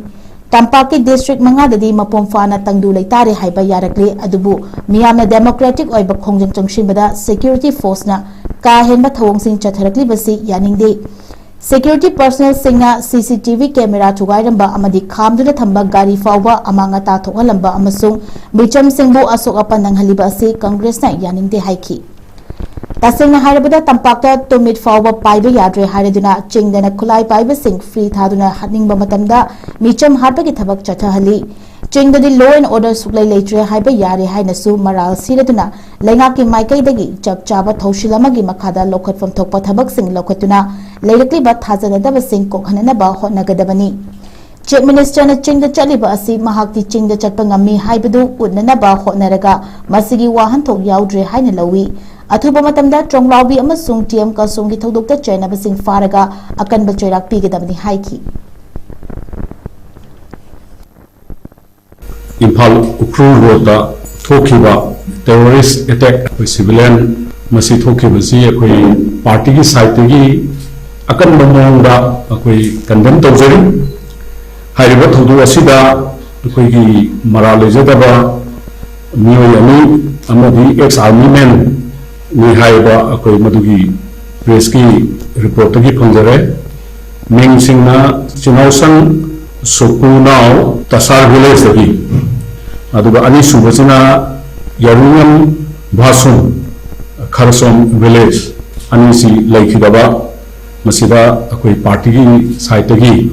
ꯇꯝꯄꯥꯛꯀꯤ ꯗꯤꯁꯇ꯭ꯔꯤꯛ ꯃꯉꯥꯗꯗꯤ ꯃꯄꯨꯡ ꯐꯥꯅ ꯇꯪꯗꯨ ꯂꯩꯇꯥꯔꯦ ꯍꯥꯏꯕ ꯌꯥꯔꯛꯂꯤ, ꯑꯗꯨꯕꯨ ꯃꯤꯌꯥꯝꯅ democratic ꯑꯣꯏꯕ ꯈꯣꯡꯖꯪ ꯆꯪꯁꯤꯟꯕꯗ security forceꯅ ꯀꯥ ꯍꯦꯟꯕ ꯊꯧꯑꯣꯡꯁꯤꯡ ꯆꯠꯊꯔꯛꯂꯤꯕꯁꯤ ꯌꯥꯅꯤꯡꯗꯦ꯫ Security personnelꯁꯤꯡꯅ CCTV camera ꯊꯨꯒꯥꯏꯔꯝꯕ ꯑꯃꯗꯤ ꯈꯥꯝꯗꯨꯅ ꯊꯝꯕ ꯒꯥꯔꯤ ꯐꯥꯎꯕ ꯑꯃꯥꯡ ꯑꯇꯥ ꯊꯣꯛꯍꯜꯂꯝꯕ ꯑꯃꯁꯨꯡ ꯃꯤꯆꯝꯁꯤꯡꯕꯨ ꯑꯁꯣꯛ ꯑꯄꯟ ꯅꯪꯍꯜꯂꯤꯕ ꯑꯁꯤ ꯀꯪꯒ꯭ꯔꯦꯁꯅ ꯌꯥꯅꯤꯡꯗꯦ ꯍꯥꯏꯈꯤ꯫ ꯇꯁꯦꯡꯅ ꯍꯥꯏꯔꯕꯗ, ꯇꯝꯄꯥꯛꯇ ꯇꯨꯃꯤꯠ ꯐꯥꯎꯕ ꯄꯥꯏꯕ ꯌꯥꯗ꯭ꯔꯦ ꯍꯥꯏꯔꯗꯨꯅ ꯆꯤꯡꯗꯅ ꯈꯨꯠꯂꯥꯏ ꯄꯥꯏꯕꯁꯤꯡ free ꯊꯥꯗꯨꯅ ꯍꯥꯠꯅꯤꯡꯕ ꯃꯇꯝꯗ ꯃꯤꯆꯝ ꯍꯥꯠꯄꯒꯤ ꯊꯕꯛ ꯆꯠꯊꯍꯜꯂꯤ꯫ ꯆꯤꯡꯗꯗꯤ law and order ꯁꯨꯛꯂꯩ ꯂꯩꯇ꯭ꯔꯦ ꯍꯥꯏꯕ ꯌꯥꯔꯦ ꯍꯥꯏꯅꯁꯨ ꯃꯔꯥꯜ ꯁꯤꯔꯗꯨꯅ ꯂꯩꯉꯥꯛꯀꯤ ꯃꯥꯏꯀꯩꯗꯒꯤ ꯆꯞ ꯆꯥꯕ ꯊꯧꯁꯤꯜ ꯑꯃꯒꯤ ꯃꯈꯥꯗ ꯂꯧꯈꯠꯐꯝ ꯊꯣꯛꯄ ꯊꯕꯛꯁꯤꯡ ꯂꯧꯈꯠꯇꯨꯅ ꯂꯩꯔꯛꯂꯤꯕ ꯊꯥꯖꯅꯗꯕꯁꯤꯡ ꯀꯣꯛꯍꯟꯅꯅꯕ ꯍꯣꯠꯅꯒꯗꯕꯅꯤ꯫ Chief Ministerꯅ ꯆꯤꯡꯗ ꯆꯠꯂꯤꯕ ꯑꯁꯤ ꯃꯍꯥꯛꯇꯤ ꯆꯤꯡꯗ ꯆꯠꯄ ꯉꯝꯃꯤ ꯍꯥꯏꯕꯗꯨ ꯎꯠꯅꯅꯕ ꯍꯣꯠꯅꯔꯒ ꯃꯁꯤꯒꯤ ꯋꯥꯍꯟꯊꯣꯛ ꯌꯥꯎꯗ꯭ꯔꯦ ꯍꯥꯏꯅ ꯂꯧꯏ꯫ ꯑꯊꯨꯕ ꯃꯇꯝꯗ ꯇ꯭ꯔꯣꯡꯂꯥꯎꯕꯤ ꯑꯃꯁꯨꯡ ꯇꯤ ꯑꯦꯝ ꯀꯁꯣꯝꯒꯤ ꯊꯧꯗꯣꯛꯇ ꯆꯩꯅꯕꯁꯤꯡ ꯐꯥꯔꯒ ꯑꯀꯟꯕ ꯆꯩꯔꯥꯛ ꯄꯤꯒꯗꯕꯅꯤ ꯍꯥꯏꯈꯤ꯫ ꯏꯝꯐꯥꯜ ꯎꯈ꯭ꯔꯨꯜ ꯔꯣꯗꯇ ꯊꯣꯛꯈꯤꯕ terrorist attack, ꯑꯩꯈꯣꯏ civilian ꯃꯁꯤ ꯊꯣꯛꯈꯤꯕꯁꯤ ꯑꯩꯈꯣꯏ partyꯒꯤ sideꯇꯒꯤ ꯑꯀꯟꯕ ꯃꯑꯣꯡꯗ ꯑꯩꯈꯣꯏ condemn ꯇꯧꯖꯔꯤ꯫ ꯍꯥꯏꯔꯤꯕ ꯊꯧꯗꯣꯛ ꯑꯁꯤꯗ ꯑꯩꯈꯣꯏꯒꯤ ꯃꯔꯥꯜ ꯂꯩꯖꯗꯕ ꯃꯤꯑꯣꯏ ꯑꯅꯤ ꯑꯃꯗꯤ ex army manꯅꯤ ꯍꯥꯏꯕ ꯑꯩꯈꯣꯏ ꯃꯗꯨꯒꯤ pressꯀꯤ reportꯇꯒꯤ ꯐꯪꯖꯔꯦ꯫ ꯃꯤꯡꯁꯤꯡꯅ ꯆꯤꯅꯥꯎꯁꯪ ꯁꯨꯀꯨꯅꯥꯎ ꯇꯁꯥꯔ villageꯇꯒꯤ, ꯑꯗꯨꯒ ꯑꯅꯤꯁꯨꯕꯁꯤꯅ ꯌꯥꯔꯨꯉꯝ ꯚꯥꯁꯨꯝ ꯈꯔꯁꯣꯝ village, ꯑꯅꯤꯁꯤ ꯂꯩꯈꯤꯗꯕ꯫ ꯃꯁꯤꯗ ꯑꯩꯈꯣꯏ partyꯒꯤ sideꯇꯒꯤ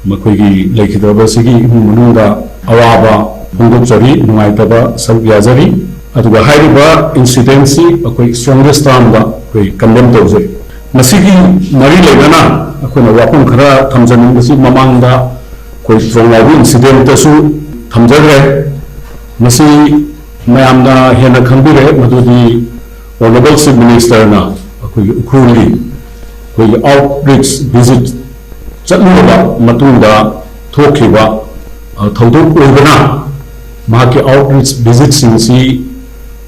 ꯃꯈꯣꯏꯒꯤ ꯂꯩꯈꯤꯗꯕꯁꯤꯒꯤ ꯏꯃꯨꯡ ꯃꯅꯨꯡꯗ ꯑꯋꯥꯕ ꯐꯣꯡꯗꯣꯛꯆꯔꯤ, ꯅꯨꯡꯉꯥꯏꯇꯕ ꯁꯔꯨꯛ ꯌꯥꯖꯔꯤ꯫ ꯑꯗꯨꯒ ꯍꯥꯏꯔꯤꯕ incidentꯁꯤ ꯑꯩꯈꯣꯏ strongest termꯗ ꯑꯩꯈꯣꯏ condemn ꯇꯧꯖꯔꯤ꯫ ꯃꯁꯤꯒꯤ ꯃꯔꯤ ꯂꯩꯅꯅ ꯑꯩꯈꯣꯏꯅ ꯋꯥꯐꯝ ꯈꯔ ꯊꯝꯖꯅꯤꯡꯕꯁꯤ, ꯃꯃꯥꯡꯗ ꯑꯩꯈꯣꯏ ꯇ꯭ꯔꯣꯡꯂꯥꯎꯕꯤ incidentꯇꯁꯨ ꯊꯝꯖꯈ꯭ꯔꯦ꯫ ꯃꯁꯤ ꯃꯌꯥꯝꯅ ꯍꯦꯟꯅ ꯈꯪꯕꯤꯔꯦ, ꯃꯗꯨꯗꯤ Honourable Chief Ministerꯅ ꯑꯩꯈꯣꯏꯒꯤ ꯎꯈ꯭ꯔꯨꯜꯒꯤ ꯑꯩꯈꯣꯏꯒꯤ outreach visit ꯆꯠꯂꯨꯔꯕ ꯃꯇꯨꯡꯗ ꯊꯣꯛꯈꯤꯕ, ꯑ, ꯊꯧꯗꯣꯛ ꯑꯣꯏꯕꯅ, ꯃꯍꯥꯛꯀꯤ outreach visitꯁꯤꯡꯁꯤ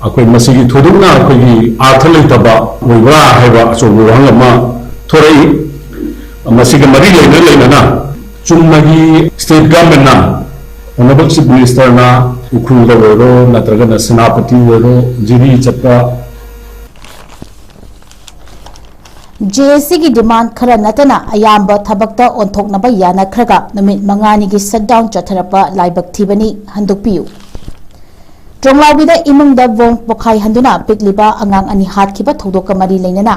ꯑꯩꯈꯣꯏ ꯃꯁꯤꯒꯤ ꯊꯣꯏꯗꯣꯛꯅ ꯑꯩꯈꯣꯏꯒꯤ ꯑꯥꯔꯊ ꯂꯩꯇꯕ ꯑꯣꯏꯕ꯭ꯔꯥ ꯍꯥꯏꯕ ꯑꯆꯧꯕ ꯋꯥꯍꯪ ꯑꯃ ꯊꯣꯔꯛꯏ꯫ ꯃꯁꯤꯒ ꯃꯔꯤ ꯂꯩꯅ ꯂꯩꯅꯅ ꯆꯨꯝꯅꯒꯤ ꯁ꯭ꯇꯦꯠ ꯒꯚꯔꯟꯃꯦꯟꯅ, ꯑꯣꯅꯔꯦꯕꯜ ꯆꯤꯐ ꯃꯤꯅꯤꯁꯇꯔꯅ ꯎꯈ꯭ꯔꯨꯜꯗ ꯑꯣꯏꯔꯣ ꯅꯠꯇ꯭ꯔꯒꯅ ꯁꯦꯅꯥꯄꯇꯤ ꯑꯣꯏꯔꯣ ꯖꯤꯔꯤ ꯆꯠꯄ ꯖꯦ ꯑꯦ ꯁꯤꯒꯤ ꯗꯤꯃꯥꯟ ꯈꯔ ꯅꯠꯇꯅ ꯑꯌꯥꯝꯕ ꯊꯕꯛꯇ ꯑꯣꯟꯊꯣꯛꯅꯕ ꯌꯥꯅꯈ꯭ꯔꯒ ꯅꯨꯃꯤꯠ ꯃꯉꯥꯅꯤꯒꯤ ꯁꯠꯗꯥꯎꯟ ꯆꯠꯊꯔꯛꯄ ꯂꯥꯏꯕꯛ ꯊꯤꯕꯅꯤ, ꯍꯟꯗꯣꯛꯄꯤꯌꯨ꯫ ꯇ꯭ꯔꯣꯡꯂꯥꯎꯕꯤꯗ ꯏꯃꯨꯡꯗ ꯕꯣꯝ ꯄꯣꯈꯥꯏꯍꯟꯗꯨꯅ ꯄꯤꯛꯂꯤꯕ ꯑꯉꯥꯡ ꯑꯅꯤ ꯍꯥꯠꯈꯤꯕ ꯊꯧꯗꯣꯛꯀ ꯃꯔꯤ ꯂꯩꯅꯅ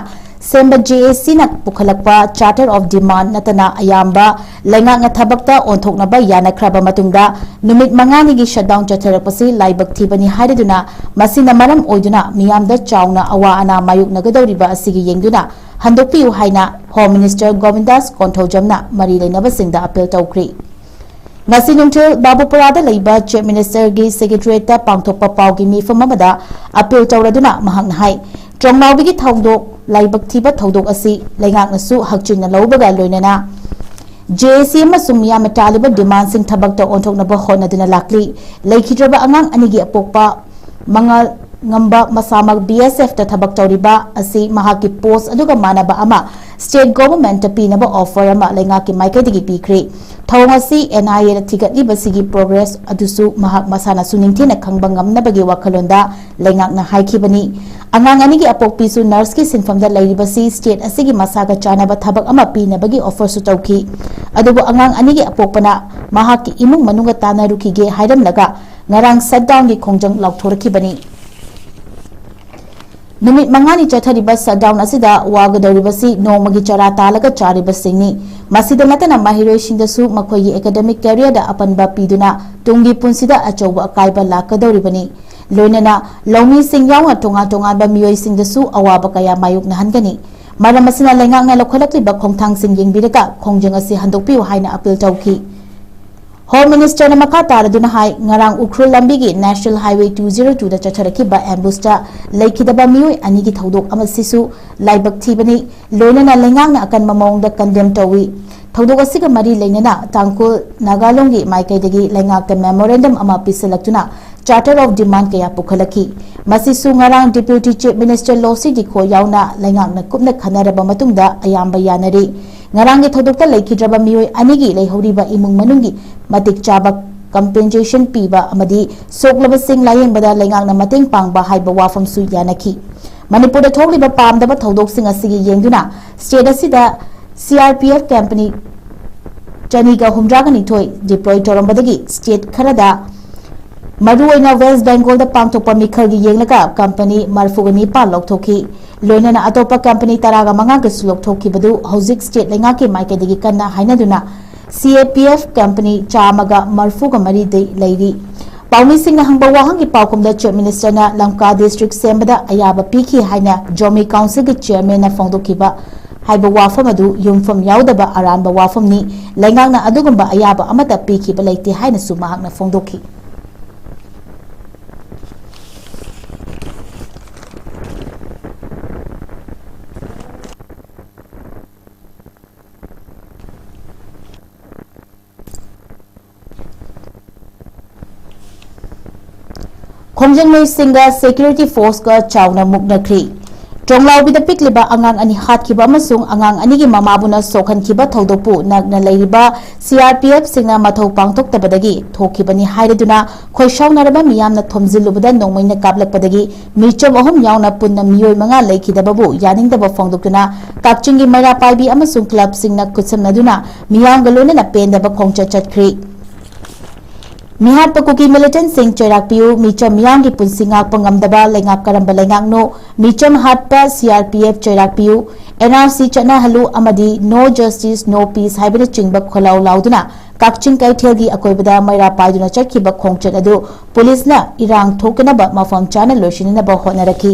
ꯁꯦꯝꯕ ꯖꯦ ꯑꯦ ꯁꯤꯅ ꯄꯨꯈꯠꯂꯛꯄ ꯆꯥꯔꯇꯔ ꯑꯣꯐ ꯗꯤꯃꯥꯟ ꯅꯠꯇꯅ ꯑꯌꯥꯝꯕ ꯂꯩꯉꯥꯛꯅ ꯊꯕꯛꯇ ꯑꯣꯟꯊꯣꯛꯅꯕ ꯌꯥꯅꯈ꯭ꯔꯕ ꯃꯇꯨꯡꯗ ꯅꯨꯃꯤꯠ ꯃꯉꯥꯅꯤꯒꯤ ꯁꯠꯗꯥꯎꯟ ꯆꯠꯊꯔꯛꯄꯁꯤ ꯂꯥꯏꯕꯛ ꯊꯤꯕꯅꯤ ꯍꯥꯏꯔꯗꯨꯅ ꯃꯁꯤꯅ ꯃꯔꯝ ꯑꯣꯏꯗꯨꯅ ꯃꯤꯌꯥꯝꯗ ꯆꯥꯎꯅ ꯑꯋꯥ ꯑꯅꯥ ꯃꯥꯌꯣꯛꯅꯒꯗꯧꯔꯤꯕ ꯑꯁꯤꯒꯤ ꯌꯦꯡꯗꯨꯅ ꯍꯟꯗꯣꯛꯄꯤꯌꯨ ꯍꯥꯏꯅ ꯍꯣꯝ ꯃꯤꯅꯤꯁꯇꯔ ꯒꯣꯕꯤꯟꯗꯥꯁ ꯀꯣꯟꯊꯧꯖꯝꯅ ꯃꯔꯤ ꯂꯩꯅꯕꯁꯤꯡꯗ ꯑꯄꯤꯜ ꯇꯧꯈ꯭ꯔꯤ꯫ ꯉꯁꯤ ꯅꯨꯡꯊꯤꯜ ꯕꯥꯕꯨꯄꯨꯔꯥꯗ ꯂꯩꯕ ꯆꯤꯐ ꯃꯤꯅꯤꯁꯇꯔꯒꯤ ꯁꯦꯀ꯭ꯔꯦꯇꯔꯤꯌꯦꯠꯇ ꯄꯥꯡꯊꯣꯛꯄ ꯄꯥꯎꯒꯤ ꯃꯤꯐꯝ ꯑꯃꯗ ꯑꯄꯤꯜ ꯇꯧꯔꯗꯨꯅ ꯃꯍꯥꯛꯅ ꯍꯥꯏ, ꯇ꯭ꯔꯣꯡꯂꯥꯎꯕꯤꯒꯤ ꯊꯧꯗꯣꯛ, ꯂꯥꯏꯕꯛ ꯊꯤꯕ ꯊꯧꯗꯣꯛ ꯑꯁꯤ ꯂꯩꯉꯥꯛꯅꯁꯨ ꯍꯛꯆꯤꯟꯅ ꯂꯧꯕꯒ ꯂꯣꯏꯅꯅ ꯖꯦ ꯑꯦ ꯁꯤ ꯑꯃꯁꯨꯡ ꯃꯤꯌꯥꯝꯅ ꯇꯥꯜꯂꯤꯕ ꯗꯤꯃꯥꯟꯁꯤꯡ ꯊꯕꯛꯇ ꯑꯣꯟꯊꯣꯛꯅꯕ ꯍꯣꯠꯅꯗꯨꯅ ꯂꯥꯛꯂꯤ꯫ ꯂꯩꯈꯤꯗ꯭ꯔꯕ ꯑꯉꯥꯡ ꯑꯅꯤꯒꯤ ꯑꯄꯣꯛꯄ ꯃꯉꯥꯜ ꯉꯝꯕ ꯃꯁꯥꯃꯛ ꯕꯤ ꯑꯦꯁ ꯑꯦꯐꯇ ꯊꯕꯛ ꯇꯧꯔꯤꯕ ꯑꯁꯤ ꯃꯍꯥꯛꯀꯤ ꯄꯣꯁ ꯑꯗꯨꯒ ꯃꯥꯟꯅꯕ ꯑꯃ ꯁ꯭ꯇꯦꯠ ꯒꯣꯚꯔꯟꯃꯦꯟꯠꯇ ꯄꯤꯅꯕ ꯑꯣꯐꯔ ꯑꯃ ꯂꯩꯉꯥꯛꯀꯤ ꯃꯥꯏꯀꯩꯗꯒꯤ ꯄꯤꯈ꯭ꯔꯦ꯫ ꯊꯧꯑꯣꯡ ꯑꯁꯤ ꯑꯦꯟ ꯑꯥꯏ ꯑꯦꯅ ꯊꯤꯒꯠꯂꯤꯕꯁꯤꯒꯤ ꯄ꯭ꯔꯣꯒ꯭ꯔꯦꯁ ꯑꯗꯨꯁꯨ ꯃꯍꯥꯛ ꯃꯁꯥꯅꯁꯨ ꯅꯤꯡꯊꯤꯅ ꯈꯪꯕ ꯉꯝꯅꯕꯒꯤ ꯋꯥꯈꯜꯂꯣꯟꯗ ꯂꯩꯉꯥꯛꯅ ꯍꯥꯏꯈꯤꯕꯅꯤ꯫ ꯑꯉꯥꯡ ꯑꯅꯤꯒꯤ ꯑꯄꯣꯛꯄꯤꯁꯨ ꯅꯔꯁꯀꯤ ꯁꯤꯟꯐꯝꯗ ꯂꯩꯔꯤꯕꯁꯤ ꯁ꯭ꯇꯦꯠ ꯑꯁꯤꯒꯤ ꯃꯁꯥꯒ ꯆꯥꯟꯅꯕ ꯊꯕꯛ ꯑꯃ ꯄꯤꯅꯕꯒꯤ ꯑꯣꯐꯔꯁꯨ ꯇꯧꯈꯤ꯫ ꯑꯗꯨꯕꯨ ꯑꯉꯥꯡ ꯑꯅꯤꯒꯤ ꯑꯄꯣꯛꯄꯅ ꯃꯍꯥꯛꯀꯤ ꯏꯃꯨꯡ ꯃꯅꯨꯡꯒ ꯇꯥꯟꯅꯔꯨꯈꯤꯒꯦ ꯍꯥꯏꯔꯝꯂꯒ ꯉꯔꯥꯡ ꯁꯠꯗꯥꯎꯟꯒꯤ ꯈꯣꯡꯖꯪ ꯂꯥꯎꯊꯣꯔꯛꯈꯤꯕꯅꯤ꯫ ꯅꯨꯃꯤꯠ ꯃꯉꯥꯅꯤ ꯆꯠꯊꯔꯤꯕ ꯁꯠꯗꯥꯎꯟ ꯑꯁꯤꯗ ꯋꯥꯒꯗꯧꯔꯤꯕꯁꯤ ꯅꯣꯡꯃꯒꯤ ꯆꯔꯥ ꯇꯥꯜꯂꯒ ꯆꯥꯔꯤꯕꯁꯤꯡꯅꯤ꯫ ꯃꯁꯤꯗ ꯅꯠꯇꯅ ꯃꯍꯩꯔꯣꯏꯁꯤꯡꯗꯁꯨ ꯃꯈꯣꯏꯒꯤ ꯑꯦꯀꯥꯗꯦꯃꯤꯛ ꯀꯦꯔꯤꯌꯔꯗ ꯑꯄꯟꯕ ꯄꯤꯗꯨꯅ ꯇꯨꯡꯒꯤ ꯄꯨꯟꯁꯤꯗ ꯑꯆꯧꯕ ꯑꯀꯥꯏꯕ ꯂꯥꯛꯀꯗꯧꯔꯤꯕꯅꯤ꯫ ꯂꯣꯏꯅꯅ ꯂꯧꯃꯤꯁꯤꯡ ꯌꯥꯎꯅ ꯇꯣꯉꯥꯟ ꯇꯣꯉꯥꯟꯕ ꯃꯤꯑꯣꯏꯁꯤꯡꯗꯁꯨ ꯑꯋꯥꯕ ꯀꯌꯥ ꯃꯥꯌꯣꯛꯅꯍꯟꯒꯅꯤ꯫ ꯃꯔꯝ ꯑꯁꯤꯅ ꯂꯩꯉꯥꯛꯅ ꯂꯧꯈꯠꯂꯛꯂꯤꯕ ꯈꯣꯡꯊꯥꯡꯁꯤꯡ ꯌꯦꯡꯕꯤꯔꯒ ꯈꯣꯡꯖꯪ ꯑꯁꯤ ꯍꯟꯗꯣꯛꯄꯤꯌꯨ ꯍꯥꯏꯅ ꯑꯄꯤꯜ ꯇꯧꯈꯤ꯫ ꯍꯣꯝ ꯃꯤꯅꯤꯁꯇꯔꯅ ꯃꯈꯥ ꯇꯥꯔꯗꯨꯅ ꯍꯥꯏ, ꯉꯔꯥꯡ ꯎꯈ꯭ꯔꯨꯜ ꯂꯝꯕꯤꯒꯤ ꯅꯦꯁꯅꯦꯜ ꯍꯥꯏꯋꯦ ꯇꯨ ꯖꯤꯔꯣ ꯇꯨꯗ ꯆꯠꯊꯔꯛꯈꯤꯕ ꯑꯦꯝꯕꯨꯁꯇ ꯂꯩꯈꯤꯗꯕ ꯃꯤꯑꯣꯏ ꯑꯅꯤꯒꯤ ꯊꯧꯗꯣꯛ ꯑꯃ ꯑꯁꯤꯁꯨ ꯂꯥꯏꯕꯛ ꯊꯤꯕꯅꯤ꯫ ꯂꯣꯏꯅꯅ ꯂꯩꯉꯥꯛꯅ ꯑꯀꯟꯕ ꯃꯑꯣꯡꯗ ꯀꯟꯗꯦꯝ ꯇꯧꯏ꯫ ꯊꯧꯗꯣꯛ ꯑꯁꯤꯒ ꯃꯔꯤ ꯂꯩꯅꯅ ꯇꯥꯡꯈꯨꯜ ꯅꯥꯒꯥꯂꯣꯡꯒꯤ ꯃꯥꯏꯀꯩꯗꯒꯤ ꯂꯩꯉꯥꯛꯇ ꯃꯦꯃꯣꯔꯦꯟꯗꯝ ꯑꯃ ꯄꯤꯁꯤꯜꯂꯛꯇꯨꯅ Charter of Demand ꯀꯌꯥ ꯄꯨꯈꯠꯂꯛꯈꯤ꯫ ꯃꯁꯤꯁꯨ ꯉꯔꯥꯡ Deputy Chief Minister ꯂꯣꯁꯤ ꯗꯤꯈꯣ ꯌꯥꯎꯅ ꯂꯩꯉꯥꯛꯅ ꯀꯨꯞꯅ ꯈꯟꯅꯔꯕ ꯃꯇꯨꯡꯗ ꯑꯌꯥꯝꯕ ꯌꯥꯅꯔꯤ꯫ ꯉꯔꯥꯡꯒꯤ ꯊꯧꯗꯣꯛꯇ ꯂꯩꯈꯤꯗ꯭ꯔꯕ ꯃꯤꯑꯣꯏ ꯑꯅꯤꯒꯤ ꯂꯩꯍꯧꯔꯤꯕ ꯏꯃꯨꯡ ꯃꯅꯨꯡꯒꯤ ꯃꯇꯤꯛ ꯆꯥꯕ compensation ꯄꯤꯕ ꯑꯃꯗꯤ ꯁꯣꯛꯂꯕꯁꯤꯡ ꯂꯥꯌꯦꯡꯕꯗ ꯂꯩꯉꯥꯛꯅ ꯃꯇꯦꯡ ꯄꯥꯡꯕ ꯍꯥꯏꯕ ꯋꯥꯐꯝꯁꯨ ꯌꯥꯅꯈꯤ꯫ ꯃꯅꯤꯄꯨꯔꯗ ꯊꯣꯛꯂꯤꯕ ꯄꯥꯝꯗꯕ ꯊꯧꯗꯣꯛꯁꯤꯡ ꯑꯁꯤꯒꯤ ꯌꯦꯡꯗꯨꯅ state ꯑꯁꯤꯗ C R P F company ꯆꯅꯤꯒ ꯍꯨꯝꯗ꯭ꯔꯥꯒ ꯅꯤꯊꯣꯏ deploy ꯇꯧꯔꯝꯕꯗꯒꯤ state ꯈꯔꯗ ꯃꯔꯨꯑꯣꯏꯅ West Bengalꯗ ꯄꯥꯡꯊꯣꯛꯄ ꯃꯤꯈꯜꯒꯤ ꯌꯦꯡꯂꯒ company ꯃꯔꯤꯐꯨꯒ ꯅꯤꯄꯥꯟ ꯂꯧꯊꯣꯛꯈꯤ꯫ ꯂꯣꯏꯅꯅ ꯑꯇꯣꯞꯄ company ꯇꯔꯥꯒ ꯃꯉꯥꯒꯁꯨ ꯂꯧꯊꯣꯛꯈꯤꯕꯗꯨ ꯍꯧꯖꯤꯛ state ꯂꯩꯉꯥꯛꯀꯤ ꯃꯥꯏꯀꯩꯗꯒꯤ ꯀꯟꯅ ꯍꯥꯏꯅꯗꯨꯅ C A P F company ꯆꯥꯝꯃꯒ ꯃꯔꯤꯐꯨꯒ ꯃꯔꯤꯗꯤ ꯂꯩꯔꯤ꯫ ꯄꯥꯎꯃꯤꯁꯤꯡꯅ ꯍꯪꯕ ꯋꯥꯍꯪꯒꯤ ꯄꯥꯎꯈꯨꯝꯗ Chief Ministerꯅ ꯂꯝꯀꯥ district ꯁꯦꯝꯕꯗ ꯑꯌꯥꯕ ꯄꯤꯈꯤ ꯍꯥꯏꯅ Zomi Councilꯒꯤ chairmanꯅ ꯐꯣꯡꯗꯣꯛꯈꯤꯕ ꯍꯥꯏꯕ ꯋꯥꯐꯝ ꯑꯗꯨ ꯌꯨꯝꯐꯝ ꯌꯥꯎꯗꯕ ꯑꯔꯥꯟꯕ ꯋꯥꯐꯝꯅꯤ꯫ ꯂꯩꯉꯥꯛꯅ ꯑꯗꯨꯒꯨꯝꯕ ꯑꯌꯥꯕ ꯑꯃꯠꯇ ꯄꯤꯈꯤꯕ ꯂꯩꯇꯦ ꯍꯥꯏꯅꯁꯨ ꯃꯍꯥꯛꯅ ꯐꯣꯡꯗꯣꯛꯈꯤ꯫ ꯈꯣꯡꯖꯪ ꯃꯤꯁꯤꯡꯒ security forceꯀ ꯆꯥꯎꯅ ꯃꯨꯛꯅꯈ꯭ꯔꯤ꯫ ꯇ꯭ꯔꯣꯡꯂꯥꯎꯕꯤꯗ ꯄꯤꯛꯂꯤꯕ ꯑꯉꯥꯡ ꯑꯅꯤ ꯍꯥꯠꯈꯤꯕ ꯑꯃꯁꯨꯡ ꯑꯉꯥꯡ ꯑꯅꯤꯒꯤ ꯃꯃꯥꯕꯨꯅ ꯁꯣꯛꯍꯟꯈꯤꯕ ꯊꯧꯗꯣꯛꯄꯨ ꯅꯛꯅ ꯂꯩꯔꯤꯕ C R P Fꯁꯤꯡꯅ ꯃꯊꯧ ꯄꯥꯡꯊꯣꯛꯇꯕꯗꯒꯤ ꯊꯣꯛꯈꯤꯕꯅꯤ ꯍꯥꯏꯔꯗꯨꯅ ꯈꯣꯏꯁꯥꯎꯅꯔꯕ ꯃꯤꯌꯥꯝꯅ ꯊꯣꯝꯖꯤꯜꯂꯨꯕꯗ ꯅꯣꯡꯃꯩꯅ ꯀꯥꯞꯂꯛꯄꯗꯒꯤ ꯃꯤꯆꯝ ꯑꯍꯨꯝ ꯌꯥꯎꯅ ꯄꯨꯟꯅ ꯃꯤꯑꯣꯏ ꯃꯉꯥ ꯂꯩꯈꯤꯗꯕꯕꯨ ꯌꯥꯅꯤꯡꯗꯕ ꯐꯣꯡꯗꯣꯛꯇꯨꯅ ꯀꯛꯆꯤꯡꯒꯤ ꯃꯩꯔꯥ ꯄꯥꯏꯕꯤ ꯑꯃꯁꯨꯡ clubꯁꯤꯡꯅ ꯈꯨꯠꯁꯝꯅꯗꯨꯅ ꯃꯤꯌꯥꯝꯒ ꯂꯣꯏꯅꯅ ꯄꯦꯟꯗꯕ ꯈꯣꯡꯆꯠ ꯆꯠꯈ꯭ꯔꯤ꯫ ꯃꯤꯍꯥꯠꯄ ꯀꯨꯀꯤ militantꯁꯤꯡ ꯆꯩꯔꯥꯛ ꯄꯤꯌꯨ, ꯃꯤꯆꯝ ꯃꯤꯌꯥꯝꯒꯤ ꯄꯨꯟꯁꯤ ꯉꯥꯛꯄ ꯉꯝꯗꯕ ꯂꯩꯉꯥꯛ ꯀꯔꯝꯕ ꯂꯩꯉꯥꯛꯅꯣ? ꯃꯤꯆꯝ ꯍꯥꯠꯄ C R P F ꯆꯩꯔꯥꯛ ꯄꯤꯌꯨ, N R C ꯆꯠꯅꯍꯜꯂꯨ ꯑꯃꯗꯤ No Justice, No Peace ꯍꯥꯏꯕꯅꯆꯤꯡꯕ ꯈꯣꯜꯂꯥꯎ ꯂꯥꯎꯗꯨꯅ ꯀꯛꯆꯤꯡ ꯀꯩꯊꯦꯜꯒꯤ ꯑꯀꯣꯏꯕꯗ ꯃꯩꯔꯥ ꯄꯥꯏꯗꯨꯅ ꯆꯠꯈꯤꯕ ꯈꯣꯡꯆꯠ ꯑꯗꯨ ꯄꯨꯂꯤꯁꯅ ꯏꯔꯥꯡ ꯊꯣꯛꯇꯅꯕ ꯃꯐꯝ ꯆꯥꯅ ꯂꯣꯏꯁꯤꯟꯅꯅꯕ ꯍꯣꯠꯅꯔꯛꯈꯤ꯫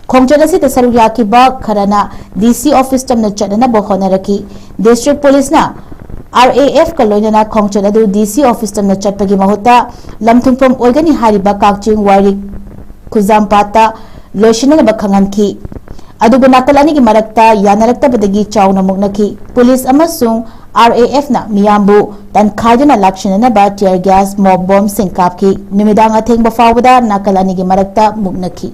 ꯈꯣꯡꯆꯠ ꯑꯁꯤꯗ ꯁꯔꯨꯛ ꯌꯥꯈꯤꯕ ꯈꯔꯅ D C office ꯇꯝꯅ ꯆꯠꯅꯅꯕ ꯍꯣꯠꯅꯔꯛꯈꯤ꯫ District ꯄꯨꯂꯤꯁꯅ R A Fꯀ ꯂꯣꯏꯅꯅ ꯈꯣꯡꯆꯠ ꯑꯗꯨ D C office ꯇꯝꯅ ꯆꯠꯄꯒꯤ ꯃꯍꯨꯠꯇ ꯂꯝꯊꯨꯡꯐꯝ ꯑꯣꯏꯒꯅꯤ ꯍꯥꯏꯔꯤꯕ ꯀꯛꯆꯤꯡ ꯋꯥꯏꯔꯤ ꯈꯨꯖꯥꯝꯄꯥꯠꯇ ꯂꯣꯏꯁꯤꯟꯅꯅꯕ ꯈꯪꯍꯟꯈꯤ꯫ ꯑꯗꯨꯕꯨ ꯅꯥꯀꯜ ꯑꯅꯤꯒꯤ ꯃꯔꯛꯇ ꯌꯥꯅꯔꯛꯇꯕꯗꯒꯤ ꯆꯥꯎꯅ ꯃꯨꯛꯅꯈꯤ꯫ ꯄꯨꯂꯤꯁ ꯑꯃꯁꯨꯡ R A Fꯅ ꯃꯤꯌꯥꯝꯕꯨ ꯇꯟꯈꯥꯏꯗꯨꯅ ꯂꯥꯛꯁꯤꯟꯅꯅꯕ tear gas, mock bombꯁꯤꯡ ꯀꯥꯞꯈꯤ꯫ ꯅꯨꯃꯤꯗꯥꯡ ꯑꯊꯦꯡꯕ ꯐꯥꯎꯕꯗ ꯅꯥꯀꯜ ꯑꯅꯤꯒꯤ ꯃꯔꯛꯇ ꯃꯨꯛꯅꯈꯤ꯫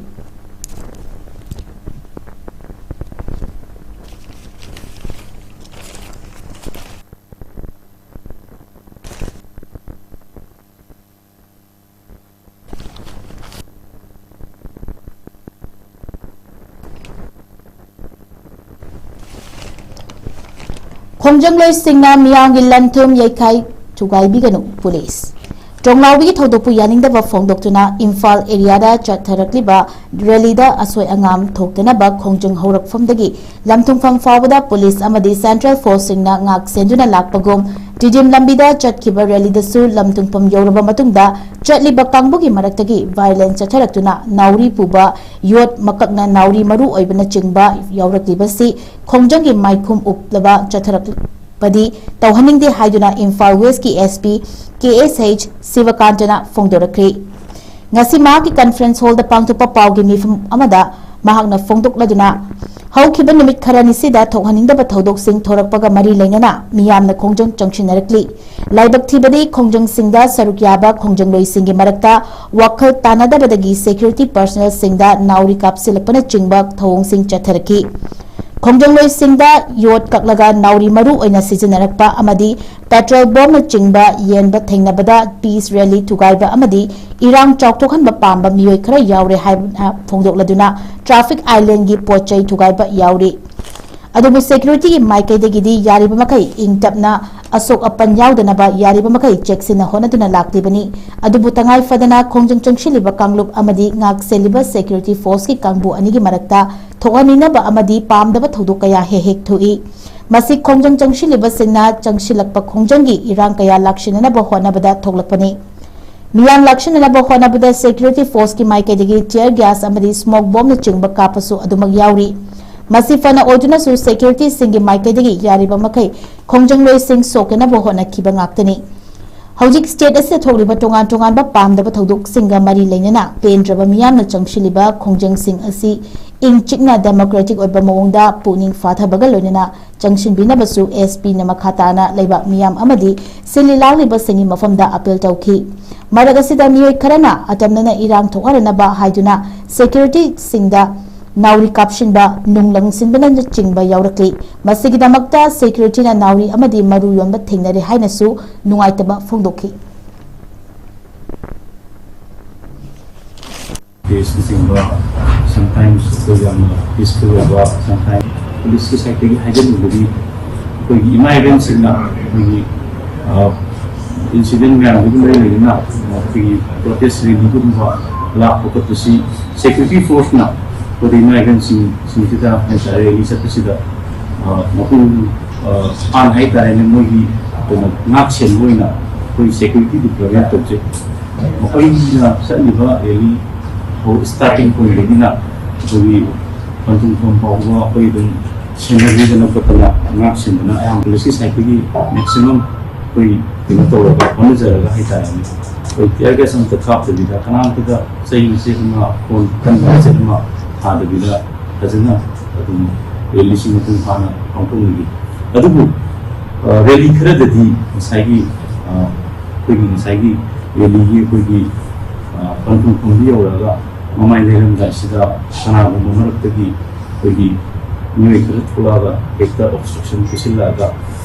ꯈꯣꯡꯖꯪꯂꯣꯏꯁꯤꯡꯅ ꯃꯤꯌꯥꯝꯒꯤ ꯂꯟ-ꯊꯨꯝ ꯌꯩꯈꯥꯏ ꯊꯨꯒꯥꯏꯕꯤꯒꯅꯨ, ꯄꯨꯂꯤꯁ꯫ ꯇ꯭ꯔꯣꯡꯂꯥꯎꯕꯤꯒꯤ ꯊꯧꯗꯣꯛꯄꯨ ꯌꯥꯅꯤꯡꯗꯕ ꯐꯣꯡꯗꯣꯛꯇꯨꯅ ꯏꯝꯐꯥꯜ areaꯗ ꯆꯠꯊꯔꯛꯂꯤꯕ rallyꯗ ꯑꯁꯣꯏ ꯑꯉꯥꯝ ꯊꯣꯛꯇꯅꯕ ꯈꯣꯡꯖꯪ ꯍꯧꯔꯛꯐꯝꯗꯒꯤ ꯂꯝꯊꯨꯡꯐꯝ ꯐꯥꯎꯕꯗ ꯄꯨꯂꯤꯁ ꯑꯃꯗꯤ central forceꯁꯤꯡꯅ ꯉꯥꯛ ꯁꯦꯟꯗꯨꯅ ꯂꯥꯛꯄꯒꯨꯝ, ꯇꯤꯗꯤꯝ ꯂꯝꯕꯤꯗ ꯆꯠꯈꯤꯕ rallyꯗꯁꯨ ꯂꯝꯊꯨꯡꯐꯝ ꯌꯧꯔꯕ ꯃꯇꯨꯡꯗ ꯆꯠꯂꯤꯕ ꯀꯥꯡꯕꯨꯒꯤ ꯃꯔꯛꯇꯒꯤ violence ꯆꯠꯊꯔꯛꯇꯨꯅ ꯅꯥꯎꯔꯤ ꯄꯨꯕ, ꯌꯣꯠ ꯃꯀꯛꯅ ꯅꯥꯎꯔꯤ ꯃꯔꯨ ꯑꯣꯏꯕꯅꯆꯤꯡꯕ ꯌꯥꯎꯔꯛꯂꯤꯕꯁꯤ ꯈꯣꯡꯖꯪꯒꯤ ꯃꯥꯏꯈꯨꯝ ꯎꯞꯂꯕ ꯆꯠꯊꯔꯛꯄꯗꯤ ꯇꯧꯍꯟꯅꯤꯡꯗꯦ ꯍꯥꯏꯗꯨꯅ ꯏꯝꯐꯥꯜ Westꯀꯤ SP ꯀꯦ ꯑꯦꯁ ꯑꯩꯆ ꯁꯤꯕꯀꯥꯟꯇꯅ ꯐꯣꯡꯗꯣꯔꯛꯈ꯭ꯔꯤ꯫ ꯉꯁꯤ ꯃꯍꯥꯛꯀꯤ conference hallꯗ ꯄꯥꯡꯊꯣꯛꯄ ꯄꯥꯎꯒꯤ ꯃꯤꯐꯝ ꯑꯃꯗ ꯃꯍꯥꯛꯅ ꯐꯣꯡꯗꯣꯛꯂꯗꯨꯅ, ꯍꯧꯈꯤꯕ ꯅꯨꯃꯤꯠ ꯈꯔꯅꯤꯁꯤꯗ ꯊꯣꯛꯍꯟꯅꯤꯡꯗꯕ ꯊꯧꯗꯣꯛꯁꯤꯡ ꯊꯣꯔꯛꯄꯒ ꯃꯔꯤ ꯂꯩꯅꯅ ꯃꯤꯌꯥꯝꯅ ꯈꯣꯡꯖꯪ ꯆꯪꯁꯤꯟꯅꯔꯛꯂꯤ꯫ ꯂꯥꯏꯕꯛ ꯊꯤꯕꯗꯤ, ꯈꯣꯡꯖꯪꯁꯤꯡꯗ ꯁꯔꯨꯛ ꯌꯥꯕ ꯈꯣꯡꯖꯪꯂꯣꯏꯁꯤꯡꯒꯤ ꯃꯔꯛꯇ ꯋꯥꯈꯜ ꯇꯥꯅꯗꯕꯗꯒꯤ security personnelꯁꯤꯡꯗ ꯅꯥꯎꯔꯤ ꯀꯥꯞꯁꯤꯜꯂꯛꯄꯅꯆꯤꯡꯕ ꯊꯧꯑꯣꯡꯁꯤꯡ ꯆꯠꯊꯔꯛꯈꯤ꯫ ꯈꯣꯡꯖꯪꯂꯣꯏꯁꯤꯡꯗ ꯌꯣꯠ ꯀꯛꯂꯒ ꯅꯥꯎꯔꯤ ꯃꯔꯨ ꯑꯣꯏꯅ ꯁꯤꯖꯤꯟꯅꯔꯛꯄ ꯑꯃꯗꯤ petrol bombꯅꯆꯤꯡꯕ ꯌꯦꯟꯕ ꯊꯦꯡꯅꯕꯗ peace rally ꯊꯨꯒꯥꯏꯕ ꯑꯃꯗꯤ ꯏꯔꯥꯡ ꯆꯥꯎꯊꯣꯛꯍꯟꯕ ꯄꯥꯝꯕ ꯃꯤꯑꯣꯏ ꯈꯔ ꯌꯥꯎꯔꯦ ꯍꯥꯏꯕ ꯐꯣꯡꯗꯣꯛꯂꯗꯨꯅ traffic islandꯒꯤ ꯄꯣꯠ ꯆꯩ ꯊꯨꯒꯥꯏꯕ ꯌꯥꯎꯔꯤ꯫ ꯑꯗꯨꯕꯨ securityꯒꯤ ꯃꯥꯏꯀꯩꯗꯒꯤꯗꯤ ꯌꯥꯔꯤꯕ ꯃꯈꯩ ꯏꯪ ꯇꯞꯅ, ꯑꯁꯣꯛ ꯑꯄꯟ ꯌꯥꯎꯗꯅꯕ ꯌꯥꯔꯤꯕ ꯃꯈꯩ ꯆꯦꯛꯁꯤꯟꯅ ꯍꯣꯠꯅꯗꯨꯅ ꯂꯥꯛꯂꯤꯕꯅꯤ꯫ ꯑꯗꯨꯕꯨ ꯇꯉꯥꯏ ꯐꯗꯅ ꯈꯣꯡꯖꯪ ꯆꯪꯁꯤꯜꯂꯤꯕ ꯀꯥꯡꯂꯨꯞ ꯑꯃꯗꯤ ꯉꯥꯛ ꯁꯦꯜꯂꯤꯕ security forceꯀꯤ ꯀꯥꯡꯕꯨ ꯑꯅꯤꯒꯤ ꯃꯔꯛꯇ ꯊꯣꯛꯍꯟꯅꯤꯡꯅꯕ ꯑꯃꯗꯤ ꯄꯥꯝꯗꯕ ꯊꯧꯗꯣꯛ ꯀꯌꯥ ꯍꯦꯛ ꯍꯦꯛ ꯊꯣꯛꯏ꯫ ꯃꯁꯤ ꯈꯣꯡꯖꯪ ꯆꯪꯁꯤꯜꯂꯤꯕꯁꯤꯡꯅ ꯆꯪꯁꯤꯜꯂꯛꯄ ꯈꯣꯡꯖꯪꯒꯤ ꯏꯔꯥꯡ ꯀꯌꯥ ꯂꯥꯛꯁꯤꯟꯅꯅꯕ ꯍꯣꯠꯅꯕꯗ ꯊꯣꯛꯂꯛꯄꯅꯤ꯫ ꯃꯤꯌꯥꯝ ꯂꯥꯛꯁꯤꯟꯅꯅꯕ ꯍꯣꯠꯅꯕꯗ security forceꯀꯤ ꯃꯥꯏꯀꯩꯗꯒꯤ tear gas ꯑꯃꯗꯤ smoke bombꯅꯆꯤꯡꯕ ꯀꯥꯞꯄꯁꯨ ꯑꯗꯨꯃꯛ ꯌꯥꯎꯔꯤ꯫ ꯃꯁꯤ ꯐꯅ ꯑꯣꯏꯗꯨꯅꯁꯨ securityꯁꯤꯡꯒꯤ ꯃꯥꯏꯀꯩꯗꯒꯤ ꯌꯥꯔꯤꯕ ꯃꯈꯩ ꯈꯣꯡꯖꯪꯂꯣꯏꯁꯤꯡ ꯁꯣꯛꯇꯅꯕ ꯍꯣꯠꯅꯈꯤꯕ ꯉꯥꯛꯇꯅꯤ꯫ ꯍꯧꯖꯤꯛ state ꯑꯁꯤꯗ ꯊꯣꯛꯂꯤꯕ ꯇꯣꯉꯥꯟ ꯇꯣꯉꯥꯟꯕ ꯄꯥꯝꯗꯕ ꯊꯧꯗꯣꯛꯁꯤꯡꯒ ꯃꯔꯤ ꯂꯩꯅꯅ ꯄꯦꯟꯗ꯭ꯔꯕ ꯃꯤꯌꯥꯝꯅ ꯆꯪꯁꯤꯜꯂꯤꯕ ꯈꯣꯡꯖꯪꯁꯤꯡ ꯑꯁꯤ ꯏꯪ ꯆꯤꯛꯅ democratic ꯑꯣꯏꯕ ꯃꯑꯣꯡꯗ ꯄꯨꯛꯅꯤꯡ ꯐꯥꯊꯕꯒ ꯂꯣꯏꯅꯅ ꯆꯪꯁꯤꯟꯕꯤꯅꯕꯁꯨ S P ꯅ ꯃꯈꯥ ꯇꯥꯅ ꯂꯩꯕꯥꯛ ꯃꯤꯌꯥꯝ ꯑꯃꯗꯤ ꯁꯤꯜꯂꯤ ꯂꯥꯡꯂꯤꯕꯁꯤꯡꯒꯤ ꯃꯐꯝꯗ appeal ꯇꯧꯈꯤ꯫ ꯃꯔꯛ ꯑꯁꯤꯗ ꯃꯤꯑꯣꯏ ꯈꯔꯅ ꯑꯇꯝꯅꯅ ꯏꯔꯥꯡ ꯊꯣꯛꯍꯟꯅꯕ ꯍꯥꯏꯗꯨꯅ security ꯁꯤꯡꯗ ꯅꯥꯎꯔꯤ ꯀꯥꯞꯁꯤꯟꯕ, ꯅꯨꯡ ꯂꯪꯁꯤꯟꯕꯅꯆꯤꯡꯕ ꯌꯥꯎꯔꯛꯂꯤ꯫ ꯃꯁꯤꯒꯤꯗꯃꯛꯇ security ꯅ ꯅꯥꯎꯔꯤ ꯑꯃꯗꯤ ꯃꯔꯨ ꯌꯣꯟꯕ ꯊꯦꯡꯅꯔꯦ ꯍꯥꯏꯅꯁꯨ ꯅꯨꯡꯉꯥꯏꯇꯕ ꯐꯣꯡꯗꯣꯛꯈꯤ꯫ Case ꯅꯆꯤꯡꯕ, sometimes ꯑꯩꯈꯣꯏ ꯌꯥꯝꯅ peaceful ꯑꯣꯏꯕ, sometimes police ꯀꯤ side ꯇꯒꯤ ꯍꯥꯏꯖꯅꯤꯡꯕꯗꯤ, ꯑꯩꯈꯣꯏꯒꯤ ꯏꯃꯥ ꯏꯕꯦꯟꯁꯤꯡꯅ ꯑꯩꯈꯣꯏꯒꯤ, ꯑ, incident ꯃꯌꯥꯝꯗꯨꯒꯤ ꯃꯔꯤ ꯂꯩꯅꯅ ꯑꯩꯈꯣꯏꯒꯤ protest rally ꯒꯨꯝꯕ ꯂꯥꯛꯄ ꯈꯣꯠꯄꯁꯤ security force ꯅ ꯑꯩꯈꯣꯏꯗ ꯏꯃꯥ ꯏꯕꯦꯟꯁꯤꯡ, ꯁꯤꯡꯁꯤꯗ ꯍꯥꯏꯇꯥꯔꯦ, rally ꯆꯠꯄꯁꯤꯗ, ꯑ, ꯃꯄꯨꯡ, ꯑ, ꯐꯥꯅ ꯍꯥꯏꯇꯥꯔꯦꯅꯦ, ꯃꯣꯏꯒꯤ ꯀꯩꯅꯣ ꯉꯥꯛ ꯁꯦꯟꯕ ꯑꯣꯏꯅ ꯑꯩꯈꯣꯏ security ꯗꯤ provide ꯇꯧꯖꯩ꯫ ꯃꯈꯣꯏꯅ ꯆꯠꯂꯤꯕ rally ꯍꯧ-, starting point ꯗꯒꯤꯅ ꯑꯩꯈꯣꯏꯒꯤ ꯄꯟꯊꯨꯡꯐꯝ ꯐꯥꯎꯕ ꯑꯩꯈꯣꯏ ꯑꯗꯨꯝ ꯁꯦꯟꯅꯕꯤꯗꯅ ꯈꯣꯠꯇꯅ ꯉꯥꯛ ꯁꯦꯟꯗꯅ ꯑꯌꯥꯝꯕ police ꯀꯤ side ꯇꯒꯤ maximum ꯑꯩꯈꯣꯏ ꯀꯩꯅꯣ ꯇꯧꯔꯒ ꯍꯣꯠꯅꯖꯔꯒ ꯍꯥꯏꯇꯥꯔꯦꯅꯦ꯫ ꯑꯩꯈꯣꯏ tear gas ꯑꯃꯠꯇ ꯀꯥꯞꯇꯕꯤꯗ, ꯀꯅꯥꯝꯇꯗ ꯆꯩ ꯃꯆꯦꯠ ꯑꯃ, ꯈꯣꯟ ꯀꯟꯕ ꯃꯆꯦꯠ ꯑꯃ ꯊꯥꯗꯕꯤꯗ ꯐꯖꯅ ꯑꯗꯨꯝ rally ꯁꯤ ꯃꯄꯨꯡ ꯐꯥꯅ ꯄꯥꯡꯊꯣꯛꯅꯈꯤ꯫ ꯑꯗꯨꯕꯨ, ꯑ, rally ꯈꯔꯗꯗꯤ ꯉꯁꯥꯏꯒꯤ, ꯑ, ꯑꯩꯈꯣꯏꯒꯤ ꯉꯁꯥꯏꯒꯤ rally ꯒꯤ ꯑꯩꯈꯣꯏꯒꯤ, ꯑ, ꯄꯟꯊꯨꯡꯐꯝꯗꯨ ꯌꯧꯔꯒ ꯃꯃꯥꯏ ꯂꯩꯔꯝꯗꯥꯏꯁꯤꯗ ꯀꯅꯥꯒꯨꯝꯕ ꯃꯔꯛꯇꯒꯤ ꯑꯩꯈꯣꯏꯒꯤ ꯃꯤꯑꯣꯏ ꯈꯔ ꯊꯣꯛꯂꯛꯑꯒ ꯍꯦꯛꯇ obstruction ꯄꯤꯁꯤꯜꯂꯛꯑꯒ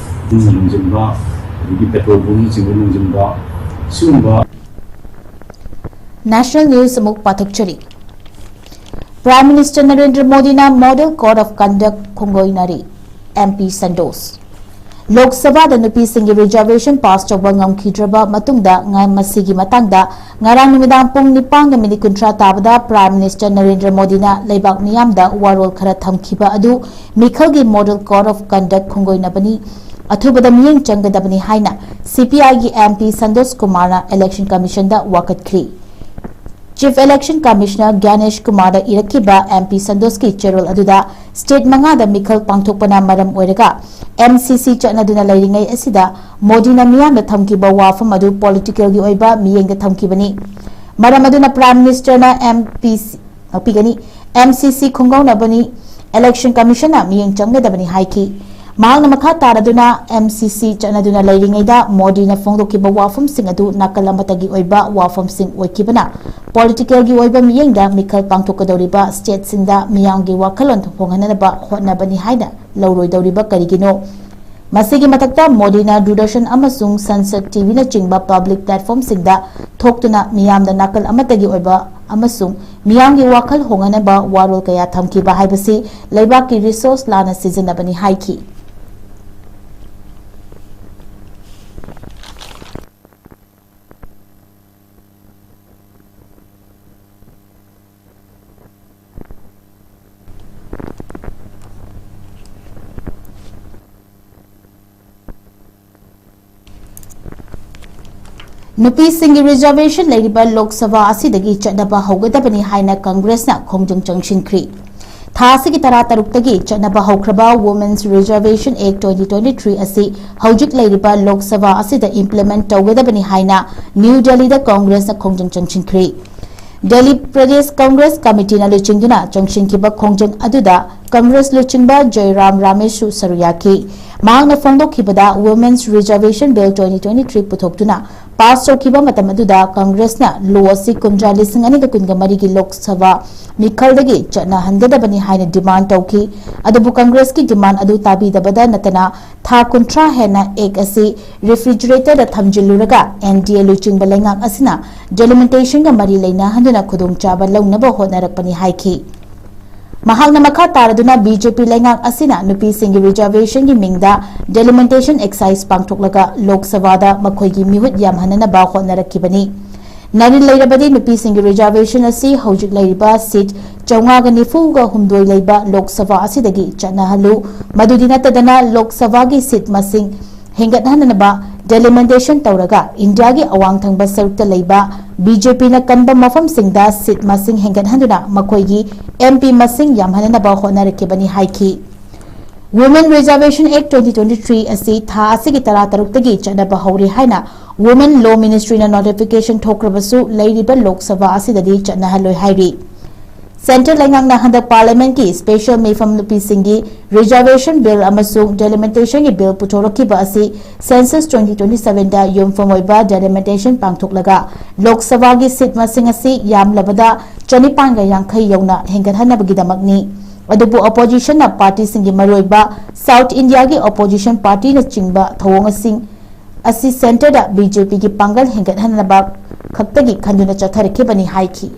ꯅꯨꯡ ꯂꯪꯁꯤꯟꯕ, ꯑꯗꯒꯤ petrol bomb ꯅꯆꯤꯡꯕ ꯂꯪꯁꯤꯟꯕ, ꯁꯤꯒꯨꯝꯕ National news ꯑꯃꯨꯛ ꯄꯥꯊꯣꯛꯆꯔꯤ꯫ Prime Minister ꯅꯔꯦꯟꯗ꯭ꯔ ꯃꯣꯗꯤꯅ Model Code of Conduct ꯈꯣꯡꯒꯣꯏꯅꯔꯤ꯫ M P Santosh. ꯂꯣꯛ ꯁꯚꯥꯗ ꯅꯨꯄꯤꯁꯤꯡꯒꯤ reservation pass ꯇꯧꯕ ꯉꯝꯈꯤꯗ꯭ꯔꯕ ꯃꯇꯨꯡꯗ ꯉ-, ꯃꯁꯤꯒꯤ ꯃꯇꯥꯡꯗ ꯉꯔꯥꯡ ꯅꯨꯃꯤꯗꯥꯡ ꯄꯨꯡ ꯅꯤꯄꯥꯟꯒ minute ꯀꯨꯟꯊ꯭ꯔꯥ ꯇꯥꯕꯗ Prime Minister ꯅꯔꯦꯟꯗ꯭ꯔ ꯃꯣꯗꯤꯅ ꯂꯩꯕꯥꯛ ꯃꯤꯌꯥꯝꯗ ꯋꯥꯔꯣꯜ ꯈꯔ ꯊꯝꯈꯤꯕ ꯑꯗꯨ ꯃꯤꯈꯜꯒꯤ Model Code of Conduct ꯈꯣꯡꯒꯣꯏꯅꯕꯅꯤ, ꯑꯊꯨꯕꯗ ꯃꯤꯠꯌꯦꯡ ꯆꯪꯒꯗꯕꯅꯤ ꯍꯥꯏꯅ C P I ꯒꯤ M P ꯁꯟꯇꯣꯁ ꯀꯨꯃꯥꯔꯅ Election Commission ꯗ ꯋꯥꯀꯠꯈ꯭ꯔꯤ꯫ Chief Election Commissioner ꯒ꯭ꯌꯥꯅꯦꯁ ꯀꯨꯃꯥꯔꯗ ꯏꯔꯛꯈꯤꯕ M P ꯁꯟꯇꯣꯁꯀꯤ ꯆꯦꯔꯣꯜ ꯑꯗꯨꯗ state ꯃꯉꯥꯗ ꯃꯤꯈꯜ ꯄꯥꯡꯊꯣꯛꯄꯅ ꯃꯔꯝ ꯑꯣꯏꯔꯒ M C C ꯆꯠꯅꯗꯨꯅ ꯂꯩꯔꯤꯉꯩ ꯑꯁꯤꯗ ꯃꯣꯗꯤꯅ ꯃꯤꯌꯥꯝꯗ ꯊꯝꯈꯤꯕ ꯋꯥꯐꯝ ꯑꯗꯨ political ꯒꯤ ꯑꯣꯏꯕ ꯃꯤꯠꯌꯦꯡꯗ ꯊꯝꯈꯤꯕꯅꯤ꯫ ꯃꯔꯝ ꯑꯗꯨꯅ Prime Minister ꯅ M P ꯉꯥꯛꯄꯤꯒꯅꯤ꯫ ꯑꯦꯝ ꯁꯤ ꯁꯤ ꯈꯣꯡꯒꯧꯅꯕꯅꯤ, Election Commission-ꯅ ꯃꯤꯠꯌꯦꯡ ꯆꯪꯒꯗꯕꯅꯤ ꯍꯥꯏꯈꯤ꯫ ꯃꯍꯥꯛꯅ ꯃꯈꯥ ꯇꯥꯔꯗꯨꯅ ꯑꯦꯝ ꯁꯤ ꯁꯤ ꯆꯠꯅꯗꯨꯅ ꯂꯩꯔꯤꯉꯩꯗ ꯃꯣꯗꯤꯅ ꯐꯣꯡꯗꯣꯛꯈꯤꯕ ꯋꯥꯐꯝꯁꯤꯡ ꯑꯗꯨ ꯅꯥꯀꯜ ꯑꯃꯠꯇꯒꯤ ꯑꯣꯏꯕ ꯋꯥꯐꯝꯁꯤꯡ ꯑꯣꯏꯈꯤꯕꯅ political-ꯒꯤ ꯑꯣꯏꯕ ꯃꯤꯠꯌꯦꯡꯗ ꯃꯤꯈꯜ ꯄꯥꯡꯊꯣꯛꯀꯗꯧꯔꯤꯕ state-ꯁꯤꯡꯗ ꯃꯤꯌꯥꯝꯒꯤ ꯋꯥꯈꯜꯂꯣꯟ ꯍꯣꯡꯍꯟꯅꯕ ꯍꯣꯠꯅꯕꯅꯤ ꯍꯥꯏꯅ ꯂꯧꯔꯣꯏꯗꯧꯔꯤꯕ ꯀꯔꯤꯒꯤꯅꯣ? ꯃꯁꯤꯒꯤ ꯃꯊꯛꯇ ꯃꯣꯗꯤꯅ ꯗꯨꯔꯗꯔꯁꯟ ꯑꯃꯁꯨꯡ ꯁꯟꯁꯠ ꯇꯤ ꯚꯤꯅꯆꯤꯡꯕ public platform-ꯁꯤꯡꯗ ꯊꯣꯛꯇꯨꯅ ꯃꯤꯌꯥꯝꯗ ꯅꯥꯀꯜ ꯑꯃꯠꯇꯒꯤ ꯑꯣꯏꯕ ꯑꯃꯁꯨꯡ ꯃꯤꯌꯥꯝꯒꯤ ꯋꯥꯈꯜ ꯍꯣꯡꯍꯟꯅꯕ ꯋꯥꯔꯣꯜ ꯀꯌꯥ ꯊꯝꯈꯤꯕ ꯍꯥꯏꯕꯁꯤ ꯂꯩꯕꯥꯛꯀꯤ resource ꯂꯥꯟꯅ ꯁꯤꯖꯤꯟꯅꯕꯅꯤ ꯍꯥꯏꯈꯤ꯫ ꯅꯨꯄꯤꯁꯤꯡꯒꯤ reservation ꯂꯩꯔꯤꯕ ꯂꯣꯛ ꯁꯚꯥ ꯑꯁꯤꯗꯒꯤ ꯆꯠꯅꯕ ꯍꯧꯒꯗꯕꯅꯤ ꯍꯥꯏꯅ ꯀꯪꯒ꯭ꯔꯦꯁꯅ ꯈꯣꯡꯖꯪ ꯆꯪꯁꯤꯟꯈ꯭ꯔꯤ꯫ ꯊꯥ ꯑꯁꯤꯒꯤ ꯇꯔꯥꯇꯔꯨꯛꯇꯒꯤ ꯆꯠꯅꯕ ꯍꯧꯈ꯭ꯔꯕ Women's Reservation Act twenty twenty-three ꯑꯁꯤ ꯍꯧꯖꯤꯛ ꯂꯩꯔꯤꯕ ꯂꯣꯛ ꯁꯚꯥ ꯑꯁꯤꯗ implement ꯇꯧꯒꯗꯕꯅꯤ ꯍꯥꯏꯅ ꯅ꯭ꯌꯨ ꯗꯦꯜꯂꯤꯗ ꯀꯪꯒ꯭ꯔꯦꯁꯅ ꯈꯣꯡꯖꯪ ꯆꯪꯁꯤꯟꯈ꯭ꯔꯤ꯫ ꯗꯦꯜꯂꯤ ꯄ꯭ꯔꯗꯦꯁ ꯀꯪꯒ꯭ꯔꯦꯁ ꯀꯃꯤꯇꯤꯅ ꯂꯨꯆꯤꯡꯗꯨꯅ ꯆꯪꯁꯤꯟꯈꯤꯕ ꯈꯣꯡꯖꯪ ꯑꯗꯨꯗ ꯀꯪꯒ꯭ꯔꯦꯁ ꯂꯨꯆꯤꯡꯕ ꯖꯌꯔꯥꯝ ꯔꯥꯃꯦꯁꯁꯨ ꯁꯔꯨꯛ ꯌꯥꯈꯤ꯫ ꯃꯍꯥꯛꯅ ꯐꯣꯡꯗꯣꯛꯈꯤꯕꯗ Women's Reservation Bill twenty twenty-three ꯄꯨꯊꯣꯛꯇꯨꯅ ꯄꯥꯁ ꯇꯧꯈꯤꯕ ꯃꯇꯝ ꯑꯗꯨꯗ ꯀꯪꯒ꯭ꯔꯦꯁꯅ ꯂꯣ ꯑꯁꯤ ꯀꯨꯝꯖꯥ ꯂꯤꯁꯤꯡ ꯑꯅꯤꯒ ꯀꯨꯟꯒ ꯃꯔꯤꯒꯤ ꯂꯣꯛ ꯁꯚꯥ ꯃꯤꯈꯜꯗꯒꯤ ꯆꯠꯅꯍꯟꯒꯗꯕꯅꯤ ꯍꯥꯏꯅ demand ꯇꯧꯈꯤ꯫ ꯑꯗꯨꯕꯨ ꯀꯪꯒ꯭ꯔꯦꯁꯀꯤ demand ꯑꯗꯨ ꯇꯥꯕꯤꯗꯕꯗ ꯅꯠꯇꯅ ꯊꯥ ꯀꯨꯟꯊ꯭ꯔꯥ ꯍꯦꯟꯅ act ꯑꯁꯤ refrigerator-ꯗ ꯊꯝꯖꯤꯜꯂꯨꯔꯒ N D A ꯂꯨꯆꯤꯡꯕ ꯂꯩꯉꯥꯛ ꯑꯁꯤꯅ delimitation-ꯒ ꯃꯔꯤ ꯂꯩꯅꯍꯟꯗꯨꯅ ꯈꯨꯗꯣꯡꯆꯥꯕ ꯂꯧꯅꯕ ꯍꯣꯠꯅꯔꯛꯄꯅꯤ ꯍꯥꯏꯈꯤ꯫ ꯃꯍꯥꯛꯅ ꯃꯈꯥ ꯇꯥꯔꯗꯨꯅ B J P ꯂꯩꯉꯥꯛ ꯑꯁꯤꯅ ꯅꯨꯄꯤꯁꯤꯡꯒꯤ reservation-ꯒꯤ ꯃꯤꯡꯗ delimitation exercise ꯄꯥꯡꯊꯣꯛꯂꯒ ꯂꯣꯛ ꯁꯚꯥꯗ ꯃꯈꯣꯏꯒꯤ ꯃꯤꯍꯨꯠ ꯌꯥꯝꯍꯟꯅꯅꯕ ꯍꯣꯠꯅꯔꯛꯈꯤꯕꯅꯤ꯫ ꯅꯥꯔꯤꯜ ꯂꯩꯔꯕꯗꯤ ꯅꯨꯄꯤꯁꯤꯡꯒꯤ reservation ꯑꯁꯤ ꯍꯧꯖꯤꯛ ꯂꯩꯔꯤꯕ seat ꯆꯥꯝꯃꯉꯥꯒ ꯅꯤꯐꯨꯒ ꯍꯨꯝꯗꯣꯏ ꯂꯩꯕ ꯂꯣꯛ ꯁꯚꯥ ꯑꯁꯤꯗꯒꯤ ꯆꯠꯅꯍꯜꯂꯨ꯫ ꯃꯗꯨꯗꯤ ꯅꯠꯇꯗꯅ ꯂꯣꯛ ꯁꯚꯥꯒꯤ seat ꯃꯁꯤꯡ ꯍꯦꯟꯒꯠꯍꯟꯅꯅꯕ delimitation ꯇꯧꯔꯒ ꯏꯟꯗꯤꯌꯥꯒꯤ ꯑꯋꯥꯡ ꯊꯪꯕ ꯁꯔꯨꯛꯇ ꯂꯩꯕ B J P-ꯅ ꯀꯟꯕ ꯃꯐꯝꯁꯤꯡꯗ seat ꯃꯁꯤꯡ ꯍꯦꯟꯒꯠꯍꯟꯗꯨꯅ ꯃꯈꯣꯏꯒꯤ M P ꯃꯁꯤꯡ ꯌꯥꯝꯍꯟꯅꯅꯕ ꯍꯣꯠꯅꯔꯛꯈꯤꯕꯅꯤ ꯍꯥꯏꯈꯤ꯫ Women Reservation Act twenty twenty-three ꯑꯁꯤ ꯊꯥ ꯑꯁꯤꯒꯤ ꯇꯔꯥꯇꯔꯨꯛꯇꯒꯤ ꯆꯠꯅꯕ ꯍꯧꯔꯦ ꯍꯥꯏꯅ Women Law Ministry-ꯅ notification ꯊꯣꯛꯈ꯭ꯔꯕꯁꯨ ꯂꯩꯔꯤꯕ ꯂꯣꯛ ꯁꯚꯥ ꯑꯁꯤꯗꯗꯤ ꯆꯠꯅꯍꯜꯂꯣꯏ ꯍꯥꯏꯔꯤ꯫ Centre ꯂꯩꯉꯥꯛꯅ ꯍꯟꯗꯛ Parliament ꯀꯤ special ꯃꯤꯐꯝ ꯅꯨꯄꯤꯁꯤꯡꯒꯤ Reservation Bill ꯑꯃꯁꯨꯡ Delimitation ꯒꯤ Bill ꯄꯨꯊꯣꯔꯛꯈꯤꯕ ꯑꯁꯤ Census twenty twenty-seven ꯗ ꯌꯨꯝꯐꯝ ꯑꯣꯏꯕ delimitation ꯄꯥꯡꯊꯣꯛꯂꯒ Lok Sabha ꯒꯤ seat ꯃꯁꯤꯡ ꯑꯁꯤ ꯌꯥꯝꯂꯕꯗ ꯆꯅꯤꯄꯥꯟꯒ ꯌꯥꯡꯈꯩ ꯌꯧꯅ ꯍꯦꯟꯒꯠꯍꯟꯅꯕꯒꯤꯗꯃꯛꯅꯤ꯫ ꯑꯗꯨꯕꯨ opposition ꯅ party ꯁꯤꯡꯒꯤ ꯃꯔꯨꯑꯣꯏꯕ South India ꯒꯤ opposition party ꯅꯆꯤꯡꯕ ꯊꯧꯑꯣꯡꯁꯤꯡ ꯑꯁꯤ centre ꯗ B J P ꯒꯤ ꯄꯥꯡꯒꯜ ꯍꯦꯟꯒꯠꯍꯟꯅꯕ ꯈꯛꯇꯒꯤ ꯈꯟꯗꯨꯅ ꯆꯠꯊꯔꯛꯈꯤꯕꯅꯤ ꯍꯥꯏꯈꯤ꯫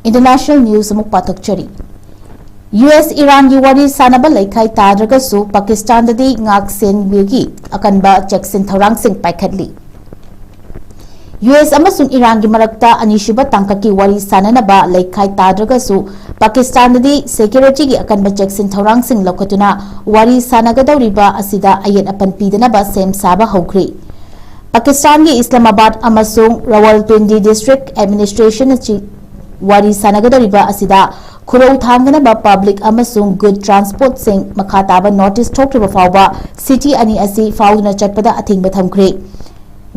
International news ꯑꯃꯨꯛ ꯄꯥꯊꯣꯛꯆꯔꯤ꯫ U S ꯏꯔꯥꯟꯒꯤ ꯋꯥꯔꯤ ꯁꯥꯅꯕ ꯂꯩꯈꯥꯏ ꯇꯥꯗ꯭ꯔꯒꯁꯨ ꯄꯥꯀꯤꯁꯇꯥꯟꯗꯗꯤ ꯉꯥꯛ ꯁꯦꯟꯕꯒꯤ ꯑꯀꯟꯕ ꯆꯦꯛꯁꯤꯟ ꯊꯧꯔꯥꯡꯁꯤꯡ ꯄꯥꯏꯈꯠꯂꯤ꯫ U S ꯑꯃꯁꯨꯡ ꯏꯔꯥꯟꯒꯤ ꯃꯔꯛꯇ ꯑꯅꯤꯁꯨꯕ ꯇꯥꯡꯀꯛꯀꯤ ꯋꯥꯔꯤ ꯁꯥꯅꯅꯕ ꯂꯩꯈꯥꯏ ꯇꯥꯗ꯭ꯔꯒꯁꯨ ꯄꯥꯀꯤꯁꯇꯥꯟꯗꯗꯤ security ꯒꯤ ꯑꯀꯟꯕ ꯆꯦꯛꯁꯤꯟ ꯊꯧꯔꯥꯡꯁꯤꯡ ꯂꯧꯈꯠꯇꯨꯅ ꯋꯥꯔꯤ ꯁꯥꯅꯒꯗꯧꯔꯤꯕ ꯑꯁꯤꯗ ꯑꯌꯦꯠ ꯑꯄꯟ ꯄꯤꯗꯅꯕ ꯁꯦꯝ ꯁꯥꯕ ꯍꯧꯈ꯭ꯔꯦ꯫ ꯄꯥꯀꯤꯁꯇꯥꯟꯒꯤ ꯏꯁꯂꯥꯃꯥꯕꯥꯗ ꯑꯃꯁꯨꯡ ꯔꯥꯋꯜꯄꯤꯟꯗꯤ district administration ꯅꯆꯤ-, ꯋꯥꯔꯤ ꯁꯥꯅꯒꯗꯧꯔꯤꯕ ꯑꯁꯤꯗ ꯈꯨꯔꯧ ꯊꯥꯡꯒꯅꯕ public ꯑꯃꯁꯨꯡ good transport ꯁꯤꯡ ꯃꯈꯥ ꯇꯥꯕ notice ꯊꯣꯛꯇ꯭ꯔꯤꯕ ꯐꯥꯎꯕ city ꯑꯅꯤ ꯑꯁꯤ ꯐꯥꯎꯗꯨꯅ ꯆꯠꯄꯗ ꯑꯊꯤꯡꯕ ꯊꯝꯈ꯭ꯔꯦ꯫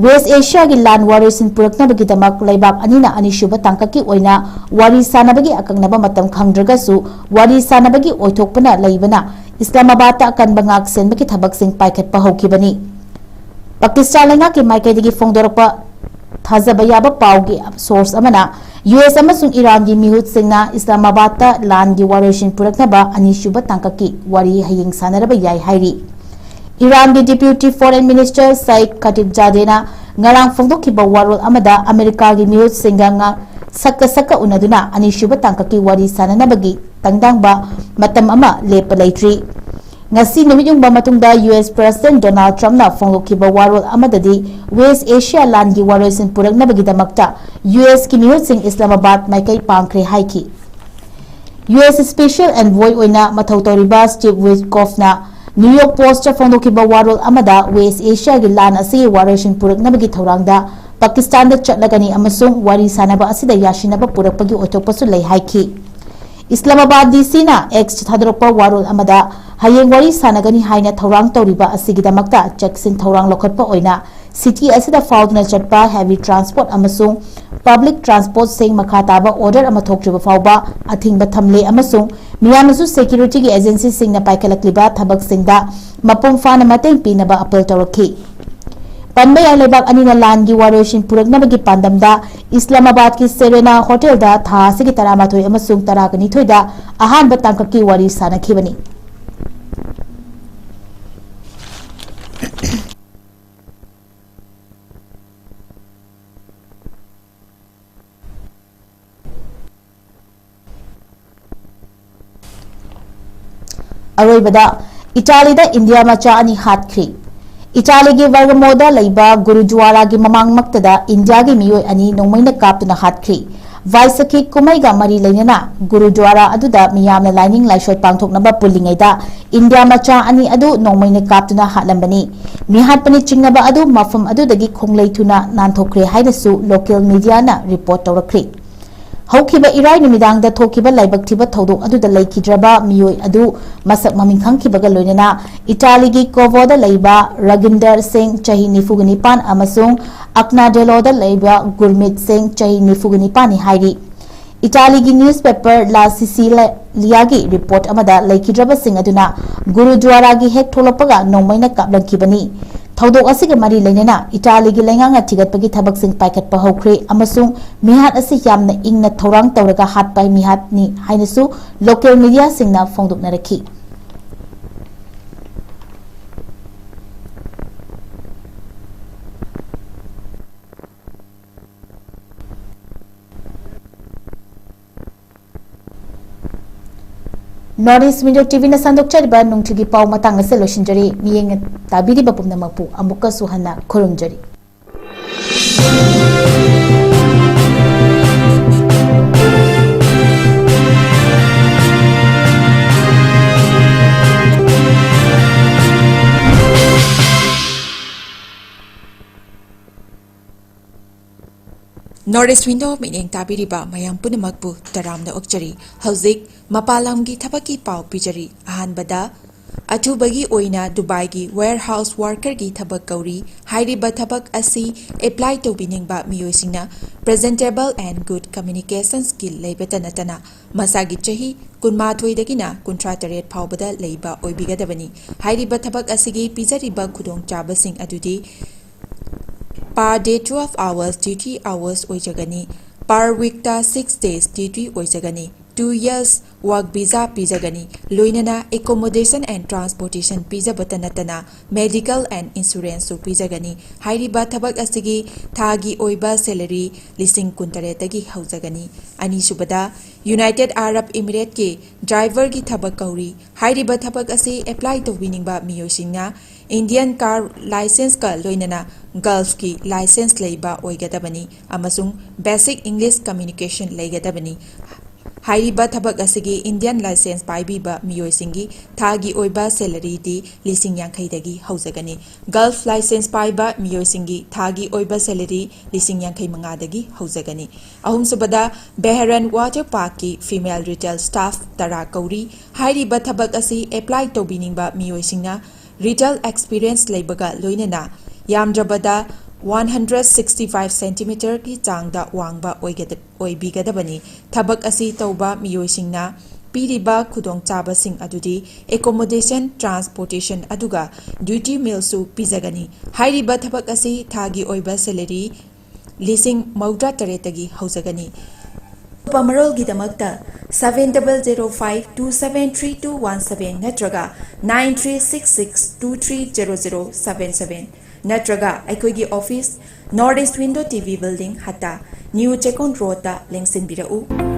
West Asia ꯒꯤ ꯂꯥꯟ ꯋꯥꯔꯣꯏꯁꯤꯟ ꯄꯨꯔꯛꯅꯕꯒꯤꯗꯃꯛ ꯂꯩꯕꯥꯛ ꯑꯅꯤꯅ ꯑꯅꯤꯁꯨꯕ ꯇꯥꯡꯀꯛꯀꯤ ꯑꯣꯏꯅ ꯋꯥꯔꯤ ꯁꯥꯅꯕꯒꯤ ꯑꯀꯛꯅꯕ ꯃꯇꯝ ꯈꯪꯗ꯭ꯔꯒꯁꯨ ꯋꯥꯔꯤ ꯁꯥꯅꯕꯒꯤ ꯑꯣꯏꯊꯣꯛꯄꯅ ꯂꯩꯕꯅ ꯏꯁꯂꯥꯃꯥꯕꯥꯗꯇ ꯑꯀꯟꯕ ꯉꯥꯛ ꯁꯦꯟꯕꯒꯤ ꯊꯕꯛꯁꯤꯡ ꯄꯥꯏꯈꯠꯄ ꯍꯧꯈꯤꯕꯅꯤ꯫ ꯄꯥꯀꯤꯁꯇꯥꯟ ꯂꯩꯉꯥꯛꯀꯤ ꯃꯥꯏꯀꯩꯗꯒꯤ ꯐꯣꯡꯗꯣꯔꯛꯄ ꯊꯥꯖꯕ ꯌꯥꯕ ꯄꯥꯎꯒꯤ source ꯑꯃꯅ U S ꯑꯃꯁꯨꯡ ꯏꯔꯥꯟꯒꯤ ꯃꯤꯍꯨꯠꯁꯤꯡꯅ ꯏꯁꯂꯥꯃꯥꯕꯥꯗꯇ ꯂꯥꯟꯒꯤ ꯋꯥꯔꯣꯏꯁꯤꯟ ꯄꯨꯔꯛꯅꯕ ꯑꯅꯤꯁꯨꯕ ꯇꯥꯡꯀꯛꯀꯤ ꯋꯥꯔꯤ ꯍꯌꯦꯡ ꯁꯥꯟꯅꯔꯕ ꯌꯥꯏ ꯍꯥꯏꯔꯤ꯫ ꯏꯔꯥꯟꯒꯤ Deputy Foreign Minister Saeed Khatibzadeh ꯅ ꯉꯔꯥꯡ ꯐꯣꯡꯗꯣꯛꯈꯤꯕ ꯋꯥꯔꯣꯜ ꯑꯃꯗ ꯑꯃꯦꯔꯤꯀꯥꯒꯤ ꯃꯤꯍꯨꯠꯁꯤꯡꯒ ꯉꯥ-, ꯁꯛꯀ ꯁꯛꯀ ꯎꯅꯗꯨꯅ ꯑꯅꯤꯁꯨꯕ ꯇꯥꯡꯀꯛꯀꯤ ꯋꯥꯔꯤ ꯁꯥꯟꯅꯅꯕꯒꯤ ꯇꯪꯗꯥꯡꯕ ꯃꯇꯝ ꯑꯃ ꯂꯦꯞꯄ ꯂꯩꯇ꯭ꯔꯤ꯫ ꯉꯁꯤ ꯅꯨꯃꯤꯠ ꯌꯨꯡꯕ ꯃꯇꯨꯡꯗ U S President Donald Trump ꯅ ꯐꯣꯡꯗꯣꯛꯈꯤꯕ ꯋꯥꯔꯣꯜ ꯑꯃꯗꯗꯤ West Asia ꯂꯥꯟꯒꯤ ꯋꯥꯔꯣꯏꯁꯤꯟ ꯄꯨꯔꯛꯅꯕꯒꯤꯗꯃꯛꯇ U S ꯀꯤ ꯃꯤꯍꯨꯠꯁꯤꯡ ꯏꯁꯂꯥꯃꯥꯕꯥꯗ ꯃꯥꯏꯀꯩ ꯄꯥꯡꯈ꯭ꯔꯦ ꯍꯥꯏꯈꯤ꯫ U S Special Envoy ꯑꯣꯏꯅ ꯃꯊꯧ ꯇꯧꯔꯤꯕ Steve Witkoff ꯅ New York Post ꯇ ꯐꯣꯡꯗꯣꯛꯈꯤꯕ ꯋꯥꯔꯣꯜ ꯑꯃꯗ West Asia ꯒꯤ ꯂꯥꯟ ꯑꯁꯤꯒꯤ ꯋꯥꯔꯣꯏꯁꯤꯟ ꯄꯨꯔꯛꯅꯕꯒꯤ ꯊꯧꯔꯥꯡꯗ ꯄꯥꯀꯤꯁꯇꯥꯟꯗ ꯆꯠꯂꯒꯅꯤ ꯑꯃꯁꯨꯡ ꯋꯥꯔꯤ ꯁꯥꯅꯕ ꯑꯁꯤꯗ ꯌꯥꯁꯤꯟꯅꯕ ꯄꯨꯔꯛꯄꯒꯤ ꯑꯣꯏꯊꯣꯛꯄꯁꯨ ꯂꯩ ꯍꯥꯏꯈꯤ꯫ ꯏꯁꯂꯥꯃꯥꯕꯥꯗ ꯗꯤ ꯁꯤꯅ X ꯊꯥꯗꯣꯔꯛꯄ ꯋꯥꯔꯣꯜ ꯑꯃꯗ, "ꯍꯌꯦꯡ ꯋꯥꯔꯤ ꯁꯥꯅꯒꯅꯤ ꯍꯥꯏꯅ ꯊꯧꯔꯥꯡ ꯇꯧꯔꯤꯕ ꯑꯁꯤꯒꯤꯗꯃꯛꯇ ꯆꯦꯛꯁꯤꯟ ꯊꯧꯔꯥꯡ ꯂꯧꯈꯠꯄ ꯑꯣꯏꯅ ꯁꯤꯇꯤ ꯑꯁꯤꯗ ꯐꯥꯎꯗꯨꯅ ꯆꯠꯄ ꯍꯦꯚꯤ ꯇ꯭ꯔꯥꯟꯁꯄꯣꯔꯠ ꯑꯃꯁꯨꯡ ꯄꯕ꯭ꯂꯤꯛ ꯇ꯭ꯔꯥꯟꯁꯄꯣꯔꯠꯁꯤꯡ ꯃꯈꯥ ꯇꯥꯕ ꯑꯣꯔꯗꯔ ꯑꯃ ꯊꯣꯛꯇ꯭ꯔꯤꯕ ꯐꯥꯎꯕ ꯑꯊꯤꯡꯕ ꯊꯝꯂꯦ ꯑꯃꯁꯨꯡ ꯃꯤꯌꯥꯝꯅꯁꯨ ꯁꯦꯀ꯭ꯌꯨꯔꯤꯇꯤꯒꯤ ꯑꯦꯖꯦꯟꯁꯤꯁꯤꯡꯅ ꯄꯥꯏꯈꯠꯂꯛꯂꯤꯕ ꯊꯕꯛꯁꯤꯡꯗ ꯃꯄꯨꯡ ꯐꯥꯅ ꯃꯇꯦꯡ ꯄꯤꯅꯕ ꯑꯄꯤꯜ ꯇꯧꯔꯛꯈꯤ"꯫ ꯄꯟꯕ ꯌꯥꯏ, ꯂꯩꯕꯥꯛ ꯑꯅꯤꯅ ꯂꯥꯟꯒꯤ ꯋꯥꯔꯣꯏꯁꯤꯟ ꯄꯨꯔꯛꯅꯕꯒꯤ ꯄꯥꯟꯗꯝꯗ ꯏꯁꯂꯥꯃꯥꯕꯥꯗꯀꯤ ꯁꯦꯔꯦꯅꯥ ꯍꯣꯇꯦꯜꯗ ꯊꯥ ꯑꯁꯤꯒꯤ ꯇꯔꯥꯃꯥꯊꯣꯏ ꯑꯃꯁꯨꯡ ꯇꯔꯥꯅꯤꯊꯣꯏꯗ ꯑꯍꯥꯟꯕ ꯇꯥꯡꯀꯛꯀꯤ ꯋꯥꯔꯤ ꯁꯥꯅꯈꯤꯕꯅꯤ꯫ ꯑꯔꯣꯏꯕꯗ, ꯏꯇꯥꯂꯤꯗ ꯏꯟꯗꯤꯌꯥ ꯃꯆꯥ ꯑꯅꯤ ꯍꯥꯠꯈ꯭ꯔꯤ꯫ ꯏꯇꯥꯂꯤꯒꯤ ꯕꯔꯒꯃꯣꯗ ꯂꯩꯕ ꯒꯨꯔꯨꯗ꯭ꯋꯥꯔꯥꯒꯤ ꯃꯃꯥꯡꯃꯛꯇꯗ ꯏꯟꯗꯤꯌꯥꯒꯤ ꯃꯤꯑꯣꯏ ꯑꯅꯤ ꯅꯣꯡꯃꯩꯅ ꯀꯥꯞꯇꯨꯅ ꯍꯥꯠꯈ꯭ꯔꯤ꯫ ꯚꯥꯏꯁꯥꯈꯤ ꯀꯨꯝꯍꯩꯒ ꯃꯔꯤ ꯂꯩꯅꯅ ꯒꯨꯔꯨꯗ꯭ꯋꯥꯔꯥ ꯑꯗꯨꯗ ꯃꯤꯌꯥꯝꯅ ꯂꯥꯏꯅꯤꯡ ꯂꯥꯏꯁꯣꯜ ꯄꯥꯡꯊꯣꯛꯅꯕ ꯄꯨꯜꯂꯤꯉꯩꯗ ꯏꯟꯗꯤꯌꯥ ꯃꯆꯥ ꯑꯅꯤ ꯑꯗꯨ ꯅꯣꯡꯃꯩꯅ ꯀꯥꯞꯇꯨꯅ ꯍꯥꯠꯂꯝꯕꯅꯤ꯫ ꯃꯤꯍꯥꯠꯄꯅꯤ ꯆꯤꯡꯅꯕ ꯑꯗꯨ ꯃꯐꯝ ꯑꯗꯨꯗꯒꯤ ꯈꯣꯡꯂꯩ ꯊꯨꯅ ꯅꯥꯟꯊꯣꯛꯈ꯭ꯔꯦ ꯍꯥꯏꯅꯁꯨ ꯂꯣꯀꯦꯜ ꯃꯤꯗꯤꯌꯥꯅ ꯔꯤꯄꯣꯔꯠ ꯇꯧꯔꯛꯈ꯭ꯔꯤ꯫ ꯍꯧꯈꯤꯕ ꯏꯔꯥꯏ ꯅꯨꯃꯤꯗꯥꯡꯗ ꯊꯣꯛꯈꯤꯕ ꯂꯥꯏꯕꯛ ꯊꯤꯕ ꯊꯧꯗꯣꯛ ꯑꯗꯨꯗ ꯂꯩꯈꯤꯗ꯭ꯔꯕ ꯃꯤꯑꯣꯏ ꯑꯗꯨ ꯃꯁꯛ ꯃꯃꯤꯡ ꯈꯪꯈꯤꯕꯒ ꯂꯣꯏꯅꯅ ꯏꯇꯥꯂꯤꯒꯤ ꯀꯣꯚꯣꯗ ꯂꯩꯕ ꯔꯒꯤꯟꯗꯔ ꯁꯤꯡ, ꯆꯍꯤ ꯅꯤꯐꯨꯒ ꯅꯤꯄꯥꯟ, ꯑꯃꯁꯨꯡ ꯑꯛꯅꯥꯗꯦꯂꯣꯗ ꯂꯩꯕ ꯒꯨꯔꯃꯤꯠ ꯁꯤꯡ, ꯆꯍꯤ ꯅꯤꯐꯨꯒ ꯅꯤꯄꯥꯟꯅꯤ ꯍꯥꯏꯔꯤ꯫ ꯏꯇꯥꯂꯤꯒꯤ ꯅ꯭ꯌꯨꯁꯄꯦꯄꯔ ꯂꯥ ꯁꯤꯁꯤꯂꯤꯌꯥꯒꯤ ꯔꯤꯄꯣꯔꯠ ꯑꯃꯗ ꯂꯩꯈꯤꯗ꯭ꯔꯕꯁꯤꯡ ꯑꯗꯨꯅ ꯒꯨꯔꯨꯗ꯭ꯋꯥꯔꯥꯒꯤ ꯍꯦꯛ ꯊꯣꯛꯂꯛꯄꯒ ꯅꯣꯡꯃꯩꯅ ꯀꯥꯞꯂꯝꯈꯤꯕꯅꯤ꯫ ꯊꯧꯗꯣꯛ ꯑꯁꯤꯒ ꯃꯔꯤ ꯂꯩꯅꯅ ꯏꯇꯥꯂꯤꯒꯤ ꯂꯩꯉꯥꯛꯅ ꯊꯤꯒꯠꯄꯒꯤ ꯊꯕꯛꯁꯤꯡ ꯄꯥꯏꯈꯠꯄ ꯍꯧꯈ꯭ꯔꯦ ꯑꯃꯁꯨꯡ ꯃꯤꯍꯥꯠ ꯑꯁꯤ ꯌꯥꯝꯅ ꯏꯪꯅ ꯊꯧꯔꯥꯡ ꯇꯧꯔꯒ ꯍꯥꯠꯄ ꯃꯤꯍꯥꯠꯅꯤ ꯍꯥꯏꯅꯁꯨ ꯂꯣꯀꯦꯜ ꯃꯤꯗꯤꯌꯥꯁꯤꯡꯅ ꯐꯣꯡꯗꯣꯛꯅꯔꯛꯈꯤ꯫ North East Window ꯇꯤ ꯚꯤꯅ ꯁꯟꯗꯣꯛꯆꯔꯤꯕ ꯅꯨꯡꯊꯤꯜꯒꯤ ꯄꯥꯎ ꯃꯇꯥꯡ ꯑꯁꯤ ꯂꯣꯏꯁꯤꯟꯖꯔꯤ꯫ ꯃꯤꯠꯌꯦꯡ ꯇꯥꯕꯤꯔꯤꯕ ꯄꯨꯝꯅꯃꯛꯄꯨ ꯑꯃꯨꯛꯀꯁꯨ ꯍꯟꯅ ꯈꯨꯔꯨꯝꯖꯔꯤ꯫ North East Window ꯃꯤꯠꯌꯦꯡ ꯇꯥꯕꯤꯔꯤꯕ ꯃꯌꯥꯝ ꯄꯨꯝꯅꯃꯛꯄꯨ ꯇꯔꯥꯝꯅ ꯑꯣꯛꯆꯔꯤ꯫ ꯍꯧꯖꯤꯛ ꯃꯄꯥꯟ ꯂꯝꯒꯤ ꯊꯕꯛꯀꯤ ꯄꯥꯎ ꯄꯤꯖꯔꯤ꯫ ꯑꯍꯥꯟꯕꯗ, ꯑꯊꯨꯕꯒꯤ ꯑꯣꯏꯅ ꯗꯨꯕꯥꯏꯒꯤ warehouse workerꯒꯤ ꯊꯕꯛ ꯀꯧꯔꯤ꯫ ꯍꯥꯏꯔꯤꯕ ꯊꯕꯛ ꯑꯁꯤ apply ꯇꯧꯕꯤꯅꯤꯡꯕ ꯃꯤꯑꯣꯏꯁꯤꯡꯅ presentable and good communication skill ꯂꯩꯕꯇ ꯅꯠꯇꯅ ꯃꯁꯥꯒꯤ ꯆꯍꯤ ꯀꯨꯟꯃꯥꯊꯣꯏꯗꯒꯤꯅ ꯀꯨꯟꯊ꯭ꯔꯥ ꯇꯔꯦꯠ ꯐꯥꯎꯕꯗ ꯂꯩꯕ ꯑꯣꯏꯕꯤꯒꯗꯕꯅꯤ꯫ ꯍꯥꯏꯔꯤꯕ ꯊꯕꯛ ꯑꯁꯤꯒꯤ ꯄꯤꯖꯔꯤꯕ ꯈꯨꯗꯣꯡꯆꯥꯕꯁꯤꯡ ꯑꯗꯨꯗꯤ per day twelve hours duty hours ꯑꯣꯏꯖꯒꯅꯤ꯫ Per weekꯇ six days duty ꯑꯣꯏꯖꯒꯅꯤ꯫ Two years work visa ꯄꯤꯖꯒꯅꯤ꯫ ꯂꯣꯏꯅꯅ accommodation and transportation ꯄꯤꯖꯕꯇ ꯅꯠꯇꯅ medical and insuranceꯁꯨ ꯄꯤꯖꯒꯅꯤ꯫ ꯍꯥꯏꯔꯤꯕ ꯊꯕꯛ ꯑꯁꯤꯒꯤ ꯊꯥꯒꯤ ꯑꯣꯏꯕ salary ꯂꯤꯁꯤꯡ ꯀꯨꯟꯇꯔꯦꯠꯇꯒꯤ ꯍꯧꯖꯒꯅꯤ꯫ ꯑꯅꯤꯁꯨꯕꯗ, United Arab Emirateꯀꯤ driverꯒꯤ ꯊꯕꯛ ꯀꯧꯔꯤ꯫ ꯍꯥꯏꯔꯤꯕ ꯊꯕꯛ ꯑꯁꯤ apply ꯇꯧꯕꯤꯅꯤꯡꯕ ꯃꯤꯑꯣꯏꯁꯤꯡꯅ Indian car licenceꯀ ꯂꯣꯏꯅꯅ Gulfꯀꯤ license ꯂꯩꯕ ꯑꯣꯏꯒꯗꯕꯅꯤ ꯑꯃꯁꯨꯡ basic English communication ꯂꯩꯒꯗꯕꯅꯤ꯫ ꯍꯥꯏꯔꯤꯕ ꯊꯕꯛ ꯑꯁꯤꯒꯤ Indian license ꯄꯥꯏꯕꯤꯕ ꯃꯤꯑꯣꯏꯁꯤꯡꯒꯤ ꯊꯥꯒꯤ ꯑꯣꯏꯕ salaryꯗꯤ ꯂꯤꯁꯤꯡ ꯌꯥꯡꯈꯩꯗꯒꯤ ꯍꯧꯖꯒꯅꯤ꯫ Gulf license ꯄꯥꯏꯕ ꯃꯤꯑꯣꯏꯁꯤꯡꯒꯤ ꯊꯥꯒꯤ ꯑꯣꯏꯕ salary ꯂꯤꯁꯤꯡ ꯌꯥꯡꯈꯩ ꯃꯉꯥꯗꯒꯤ ꯍꯧꯖꯒꯅꯤ꯫ ꯑꯍꯨꯝꯁꯨꯕꯗ, Bahrain Water Parkꯀꯤ female retail staff ꯇꯔꯥ ꯀꯧꯔꯤ꯫ ꯍꯥꯏꯔꯤꯕ ꯊꯕꯛ ꯑꯁꯤ apply ꯇꯧꯕꯤꯅꯤꯡꯕ ꯃꯤꯑꯣꯏꯁꯤꯡꯅ retail experience ꯂꯩꯕꯒ ꯂꯣꯏꯅꯅ ꯌꯥꯝꯗ꯭ꯔꯕꯗ one hundred sixty five centimeterꯒꯤ ꯆꯥꯡꯗ ꯋꯥꯡꯕ ꯑꯣꯏꯒꯗ-, ꯑꯣꯏꯕꯤꯒꯗꯕꯅꯤ꯫ ꯊꯕꯛ ꯑꯁꯤ ꯇꯧꯕ ꯃꯤꯑꯣꯏꯁꯤꯡꯅ ꯄꯤꯔꯤꯕ ꯈꯨꯗꯣꯡꯆꯥꯕꯁꯤꯡ ꯑꯗꯨꯗꯤ accommodation, transportation ꯑꯗꯨꯒ duty mealꯁꯨ ꯄꯤꯖꯒꯅꯤ꯫ ꯍꯥꯏꯔꯤꯕ ꯊꯕꯛ ꯑꯁꯤ ꯊꯥꯒꯤ ꯑꯣꯏꯕ salary ꯂꯤꯁꯤꯡ ꯃꯧꯗ꯭ꯔꯥ ꯇꯔꯦꯠꯇꯒꯤ ꯍꯧꯖꯒꯅꯤ꯫ ꯑꯇꯣꯞꯄ ꯃꯔꯣꯜꯒꯤꯗꯃꯛꯇ seven double zero five two seven three two one seven ꯅꯠꯇ꯭ꯔꯒ nine three six six two three zero zero seven seven ꯅꯠꯇ꯭ꯔꯒ ꯑꯩꯈꯣꯏꯒꯤ office, North East Window TV Building, ꯍꯠꯇꯥ, New Chekon Roadꯇ ꯂꯦꯡꯁꯤꯟꯕꯤꯔꯛꯎ꯫